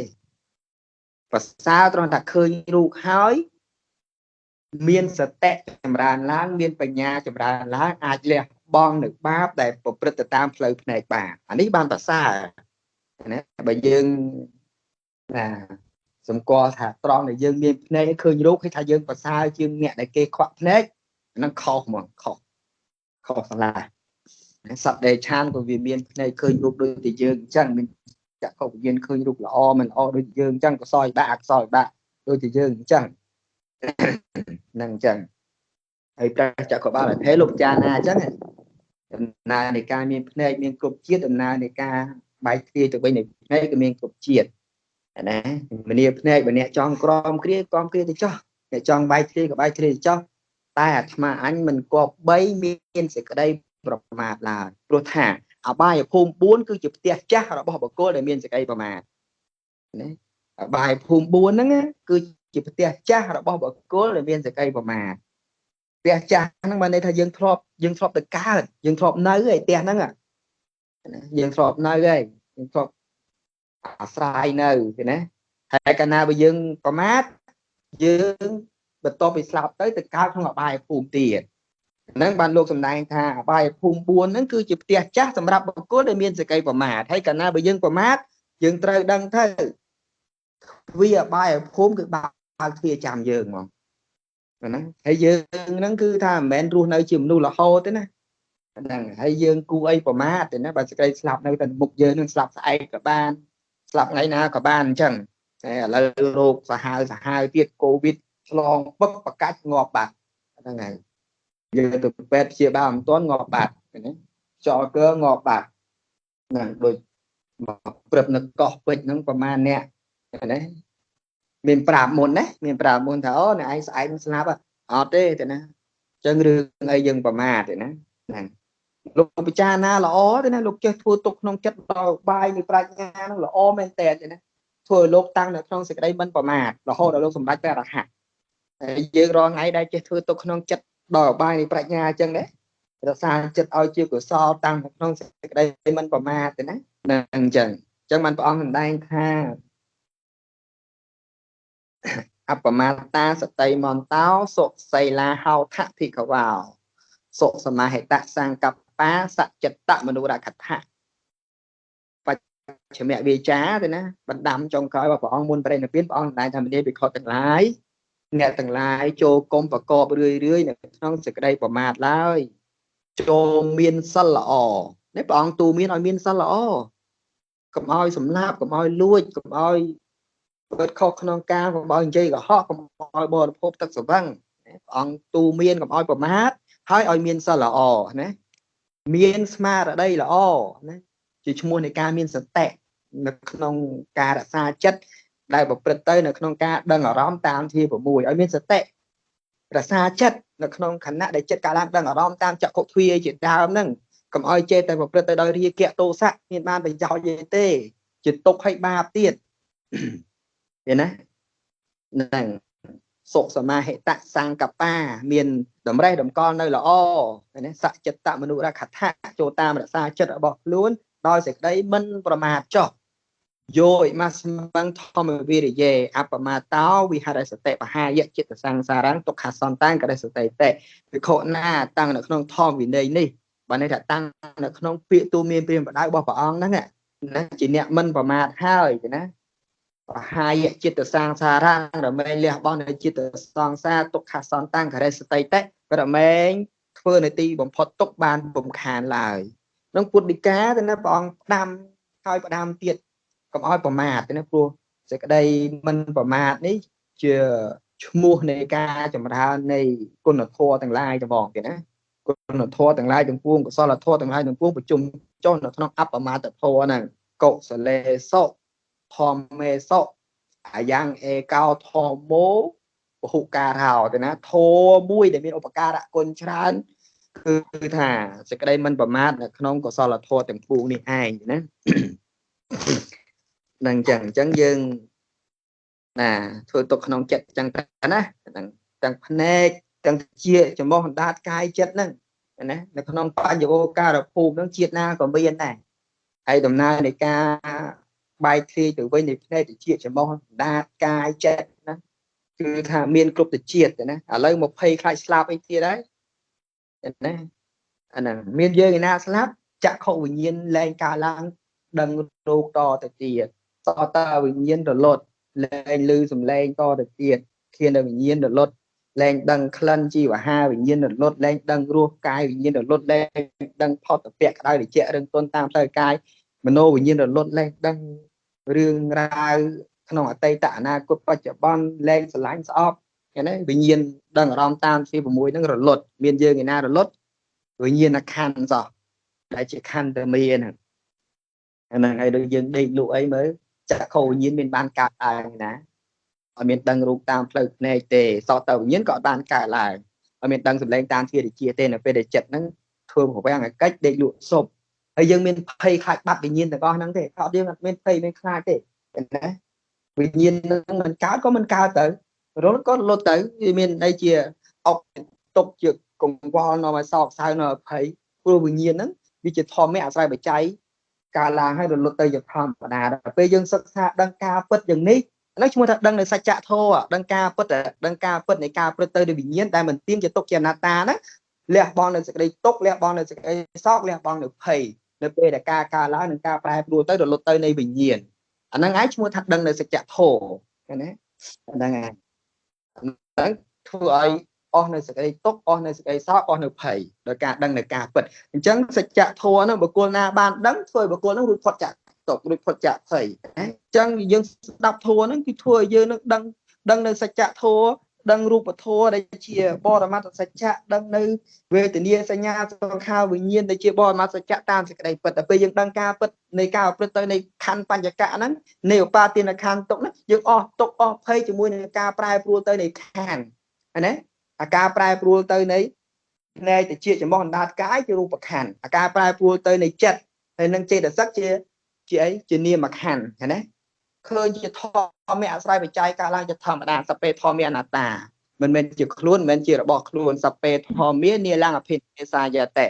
ប្រសើរត្រង់ថាឃើញរូបហើយមានសតិចម្រើនឡើងមានបញ្ញាចម្រើនឡើងអាចលះបង់នៅបាបដែលប្រព្រឹត្តទៅតាមផ្លូវភ្នែកបានអានេះបានប្រសើរណាបើយើងណាសម្គាល់ថាត្រង់ដែលយើងមានភ្នែកឃើញរូបគេថាយើងប្រសើរជាងអ្នកដែលគេខ្វាក់ភ្នែកហ្នឹងខុសហ្មងខុសស្រឡះសត្វដេឆានក៏វាមានភ្នែកឃើញរូបដូចតែយើងអញ្ចឹងមានចក្ខុវិញ្ញាណឃើញរូបល្អមិនល្អដូចយើងអញ្ចឹងក៏សយបាក់អក្សរបាក់ដូចតែយើងអញ្ចឹងហ្នឹងអញ្ចឹងហើយព្រះចក្របាលថេលោកចាណាអញ្ចឹងដំណើរនៃការមានភ្នែកមានគ្រប់ជាតិដំណើរនៃការបែកធ្លាយទៅវិញនៃភ្នែកក៏មានគ្រប់ជាតិណាមនាភ្នែកបើអ្នកចង់ក្រមគ្រាក្រមគ្រាទៅចោះអ្នកចង់បែកធ្លាយក៏បែកធ្លាយទៅចោះតែអាត្មាអញមិនគប្បីមានសេចក្តីប្រមាទឡើយព្រោះថាអបាយភូមិ4គឺជាផ្ទះចាស់របស់បុគ្គលដែលមានសេចក្តីប្រមាទណាអបាយភូមិ4ហ្នឹងគឺជាផ្ទះចាស់របស់បុគ្គលដែលមានសេចក្តីប្រមាទផ្ទះចាស់ហ្នឹងបានន័យថាយើងធ្លាប់ទៅកើតយើងធ្លាប់នៅឯផ្ទះហ្នឹងណាយើងធ្លាប់នៅហើយយើងធ្លាប់អាស្រ័យនៅឃើញណាហើយកាលណាបើយើងប្រមាទយើងបន្ទាប់ពីស្លាប់ទៅកើតក្នុងអបាយភូមិទៀតហ្នឹងបានលោកសម្ដែងថាអបាយភូមិ4ហ្នឹងគឺជាផ្ទះចាស់សម្រាប់បុគ្គលដែលមានសេចក្តីប្រមាទហើយកាលណាបើយើងប្រមាទយើងត្រូវដឹងទៅទ្វារអបាយភូមិគឺបើកទ្វារចាំយើងហ្មងណាហើយយើងហ្នឹងគឺថាមិនមែនរស់នៅជាមនុស្សរហូតទេណាហ្នឹងហើយយើងគួរអីប្រមាទទេណាបើសេចក្តីស្លាប់នៅតែមុខយើងនឹងស្លាប់ស្អែកក៏បានស្លាប់ថ្ងៃណាក៏បានអញ្ចឹងតែឥឡូវរោគសាហាវទៀតកូវីដឆ្លងពឹកប្រកាច់ងាប់បាត់ហ្នឹងហើយយើងទៅពេទ្យព្យាបាលមិនទាន់ងាប់បាត់ណាចោលកើងាប់បាត់ហ្នឹងដូចមកព្រឹបនៅកោះពេជ្រហ្នឹងប្រហែលអ្នកណាមានប្រាប់មុនណាមានប្រាប់មុនថាអូអ្នកឯងស្អែកនឹងស្លាប់អត់ទេទេណាអញ្ចឹងរឿងអីយើងប្រមាទទេណាហ្នឹងលោកពិចារណាល្អទេណាលោកចេះធ្វើទុកក្នុងចិត្តដល់បាយនៃប្រាជ្ញាហ្នឹងល្អមែនតើទេណាធ្វើឲ្យលោកតាំងនៅក្នុងសេចក្តីមិនប្រមាទរហូតដល់លោកសម្រេចព្រះអរហន្តហើយយើងរាល់ថ្ងៃដែលចេះធ្វើទុកក្នុងចិត្តដល់បាយនៃប្រាជ្ញាអញ្ចឹងណារក្សាចិត្តឲ្យជាកុសលតាំងនៅក្នុងសេចក្តីមិនប្រមាទទេណាហ្នឹងអញ្ចឹងបានព្រះអង្គសម្ដែងថាអបមាតាសតិមន្តោសុសីលាហោថភិក្ខវោសុសមាហិតសង្កប្បាសចិត្តមនុរកថៈបច្ចមវាចាទេណាបណ្ដាំចុងក្រោយរបស់ព្រះអង្គមុនបរិនិព្វានព្រះអង្គសម្ដែងថាមនាភិក្ខុទាំងឡាយអ្នកទាំងឡាយចូលកុំប្រកបរឿយរឿយនៅក្នុងសេចក្តីប្រមាទឡើយចូលមានសិលល្អនេះព្រះអង្គទូមានឲ្យមានសិលល្អកុំឲ្យសម្លាប់កុំឲ្យលួចកុំឲ្យ ពិតខុសក្នុងការកុំឲ្យនិយាយកុហកកុំឲ្យបរិភោគទឹកស្រវឹងព្រះអង្គទូមានកុំឲ្យប្រមាទហើយឲ្យមានសិលល្អណាមានស្មារតីល្អណាជាឈ្មោះនៃការមានសតិនៅក្នុងការរក្សាចិត្ត ដែលប្រព្រឹត្តទៅនៅក្នុងការដឹងអារម្មណ៍តាមធា6ឲ្យមានសតិរក្សាចិត្តនៅក្នុងខណៈដែលចិត្តកើតឡើងដឹងអារម្មណ៍តាមចក្ខុទ្វាជាដើមហ្នឹងកុំឲ្យចេះតែប្រព្រឹត្តទៅដោយរាគៈទោសៈមានបានប្រយោជន៍ទេទេជាទុកឲ្យបាបទៀតឃើញណាហ្នឹងសុខសមាហិតសង្កបាមានតម្រេះតម្កល់នៅល្អឃើញណាសច្ចត្តមនុរខថៈចូលតាមរក្សាចិត្តរបស់ខ្លួនដោយសេចក្តីមិនប្រមាទចោះយោអិមស្មੰធម្មវិរិយេអបមាតោវិហរសតិបហាយចិត្តសង្សារੰទុក្ខសន្តានករិសតិតេវិខណាតាំងនៅក្នុងធម្មវិន័យនេះបើន័យថាតាំងនៅក្នុងពាក្យទូមានព្រាមបដៅរបស់ព្រះអង្គហ្នឹងណាជាអ្នកមិនប្រមាទហើយណាបហាយចិត្តសង្សារੰរមែងលះបង់នៅចិត្តសង្សារទុក្ខសន្តានករិសតិតេរមែងធ្វើនៅទីបំផុតទុកបានពំខានឡើយក្នុងពុទ្ធដីកាទៅណាព្រះអង្គផ្ដាំហើយផ្ដាំទៀតកុំឲ្យប្រមាទទេណាព្រោះសេចក្តីមិនប្រមាទនេះជាឈ្មោះនៃការចម្រើននៃគុណធម៌ទាំងឡាយទាំងបងគេណាគុណធម៌ទាំងឡាយទាំងពួងកុសលធម៌ទាំងឡាយទាំងពួងប្រជុំចុះនៅក្នុងអបមាទធម៌ហ្នឹងកុសលេសុធម្មេសុអាយ៉ាងអេកោធម្មោពហុការោទេណាធម៌មួយដែលមានឧបការៈគុណច្រើនគឺថាសេចក្តីមិនប្រមាទនៅក្នុងកុសលធម៌ទាំងពួងនេះឯងណានឹងចឹងអញ្ចឹងយើងណាធ្វើទុកក្នុងចិត្តចឹងទៅណាហ្នឹងទាំងភ្នែកទាំងជាចំោះអណ្ដាតកាយចិត្តហ្នឹងណានៅក្នុងបញ្ញវការភូមិហ្នឹងជាតិណាក៏មានដែរហើយដំណើរនៃការបែកធ្លាយទៅវិញនៃភ្នែកជាចំោះអណ្ដាតកាយចិត្តណាគឺថាមានគ្រប់ទៅជាតិណាឥឡូវ20ខ្លាចស្លាប់អីទៀតហើយណាអាហ្នឹងមានយើងឯណាស្លាប់ចក្ខុវិញ្ញាណលែងកើតឡើងដឹងរោគតទៅទៀតសតវិញ្ញាណរលត់លែងឮសំឡេងតទៅទៀតធានវិញ្ញាណរលត់លែងដឹងក្លិនជីវហាវិញ្ញាណរលត់លែងដឹងរសកាយវិញ្ញាណរលត់លែងដឹងផតពៈក្តៅត្រជាក់រឿងទន់តាមផ្លូវកាយមโนវិញ្ញាណរលត់លែងដឹងរឿងរ៉ាវក្នុងអតីតអនាគតបច្ចុប្បន្នលែងស្រឡាញ់ស្អប់ឃើញទេវិញ្ញាណដឹងអារម្មណ៍តាមទី6ហ្នឹងរលត់មានយើងឯណារលត់វិញ្ញាណខណ្ឌសោះដែលជាខណ្ឌតែមានហ្នឹងហើយដូចយើងដេកលក់អីមើលចក្ខុវិញ្ញាណមានបានកើតឡើងណាអត់មានដឹងរូបតាមផ្លូវភ្នែកទេសតវិញ្ញាណក៏អត់បានកើតឡើងអត់មានដឹងសម្លេងតាមធាតុជាទេនៅពេលដែលចិត្តហ្នឹងធ្វើប្រវាំងឲ្យកិច្ចដេកលក់សុបហើយយើងមានភ័យខ្លាចបាត់វិញ្ញាណទាំងអស់ហ្នឹងទេអត់យើងអត់មានភ័យមានខ្លាចទេណាវិញ្ញាណហ្នឹងមិនកើតក៏មិនកើតទៅរលត់ក៏រលត់ទៅវាមានអីជាអុកទុកជាកង្វល់នាំឲ្យសោកសៅនាំឲ្យភ័យព្រោះវិញ្ញាណហ្នឹងវាជាធម្មៈអាស្រ័យបច្ច័យកើតឡើងហើយរលត់ទៅជាធម្មតាដល់ពេលយើងសិក្សាដឹងការពិតយ៉ាងនេះហ្នឹងឈ្មោះថាដឹងនៅសច្ចធម៌ដឹងការពិតដឹងការពិតនៃការព្រឹត្តទៅដោយវិញ្ញាណដែលមិនទៀងជាទុកជាអនត្តាណាលះបង់នៅសេចក្តីទុក្ខលះបង់នៅសេចក្តីសោកលះបង់នៅភ័យនៅពេលដែលការកើតឡើងនិងការប្រែប្រួលទៅរលត់ទៅនៃវិញ្ញាណអាហ្នឹងឯងឈ្មោះថាដឹងនៅសច្ចធម៌ណាហ្នឹងឯងហ្នឹងធ្វើឲ្យអស់នៅសេចក្តីទុក្ខអស់នៅសេចក្តីសោកអស់នៅភ័យដោយការដឹងនៅការពិតអញ្ចឹងសច្ចធម៌ហ្នឹងបុគ្គលណាបានដឹងធ្វើឲ្យបុគ្គលហ្នឹងរួចផុតចាកទុក្ខរួចផុតចាកភ័យអញ្ចឹងយើងស្ដាប់ធម៌ហ្នឹងគឺធ្វើឲ្យយើងនឹងដឹងនៅសច្ចធម៌ដឹងរូបធម៌ដែលជាបរមត្ថសច្ចៈដឹងនៅវេទនាសញ្ញាសង្ខារវិញ្ញាណដែលជាបរមត្ថសច្ចៈតាមសេចក្តីពិតដល់ពេលយើងដឹងការពិតនៃការប្រព្រឹត្តទៅនៃខណ្ឌបញ្ចកៈហ្នឹងនៃឧបាទានខណ្ឌទុក្ខហ្នឹងយើងអស់ទុក្ខអស់ភ័យជាមួយនឹងការប្រែប្រួលទៅនៃខណ្ឌណាអាការប្រែប្រួលទៅនៃភ្នែកតិចចំោះអណ្ដាតកាយជារូបខណ្ឌអាការប្រែប្រួលទៅនៃចិត្តហើយនឹងចេតសិកជាអីជានាមខណ្ឌណាឃើញជាធម្មៈអាស្រ័យបច្ច័យកើតឡើងជាធម្មតាសពេធម្មៈអនត្តាមិនមែនជាខ្លួនមិនមែនជារបស់ខ្លួនសពេធម្មានាលំអភិនិសាយតិ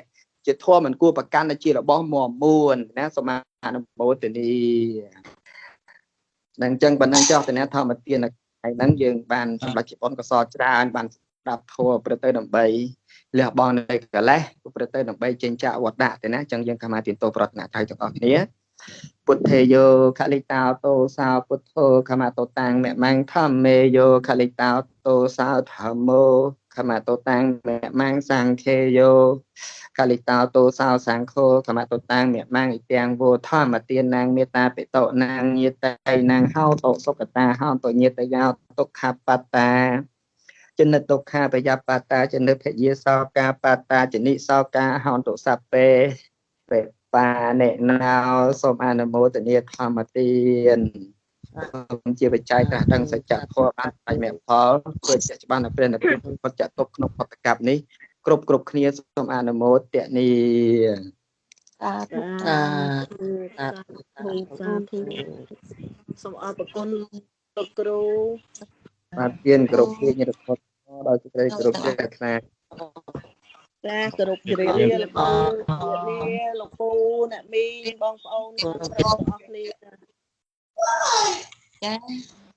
ជាធម៌មិនគួរប្រកាន់ជារបស់មមួនណាសមាអនុមោទនីនឹងអញ្ចឹងប៉ុណ្ណឹងចុះតនាធម្មទានថ្ងៃហ្នឹងយើងបានសម្រាប់ជាបុណ្យកុសលច្រើនបានស្ដាប់ធម៌ប្រទៅដើម្បីលះបង់នៅកិលេសប្រទៅដើម្បីចេញចាកវត្តៈទេណាអញ្ចឹងយើងខមាទានទោសប្រតនត្រ័យទាំងអស់គ្នាពុទ្ធេយោខលិតោតោសោពុទ្ធោខមាតោតាំងមមង្ធម្មេយោខលិតោតោសោធម្មោខមាតោតាំងមមង្សង្ឃេយោខលិតោតោសោសង្ឃោខមាតោតាំងមមង្អិទាំងវោធម្មទានាងមេត្តាបិតោនាងញាតៃនាងហោតោសុកតាហោតោញាតយោទុក្ខបត្តាចនិតទុក្ខាបយបតាចនិតភយាសោកាបតាចនិសោកាហោតុសពេបេបានិណោសូមអនុមោទនាធម្មទាន ជាបច្ច័យត្រាស់ដឹងសច្ចធម៌បានបញ្ញមគ្គផលធ្វើជាច្បាស់នៅព្រះនិព្វានផុតចាក់ទុកក្នុងបតកັບនេះគ្រប់គ្រប់គ្នាសូមអនុមោទនា សាធុ សាធុ សាធុសូមអរគុណលោកគ្រូ បាទទៀនគ្រប់គ្នាញរផុតដោយសេចក្តីគោរពជ្រះថ្លា ចាគោរពជម្រាបលាលោកគ្រូលាលោកពូអ្នកមីងបងប្អូនទាំងអស់គ្នា ចា។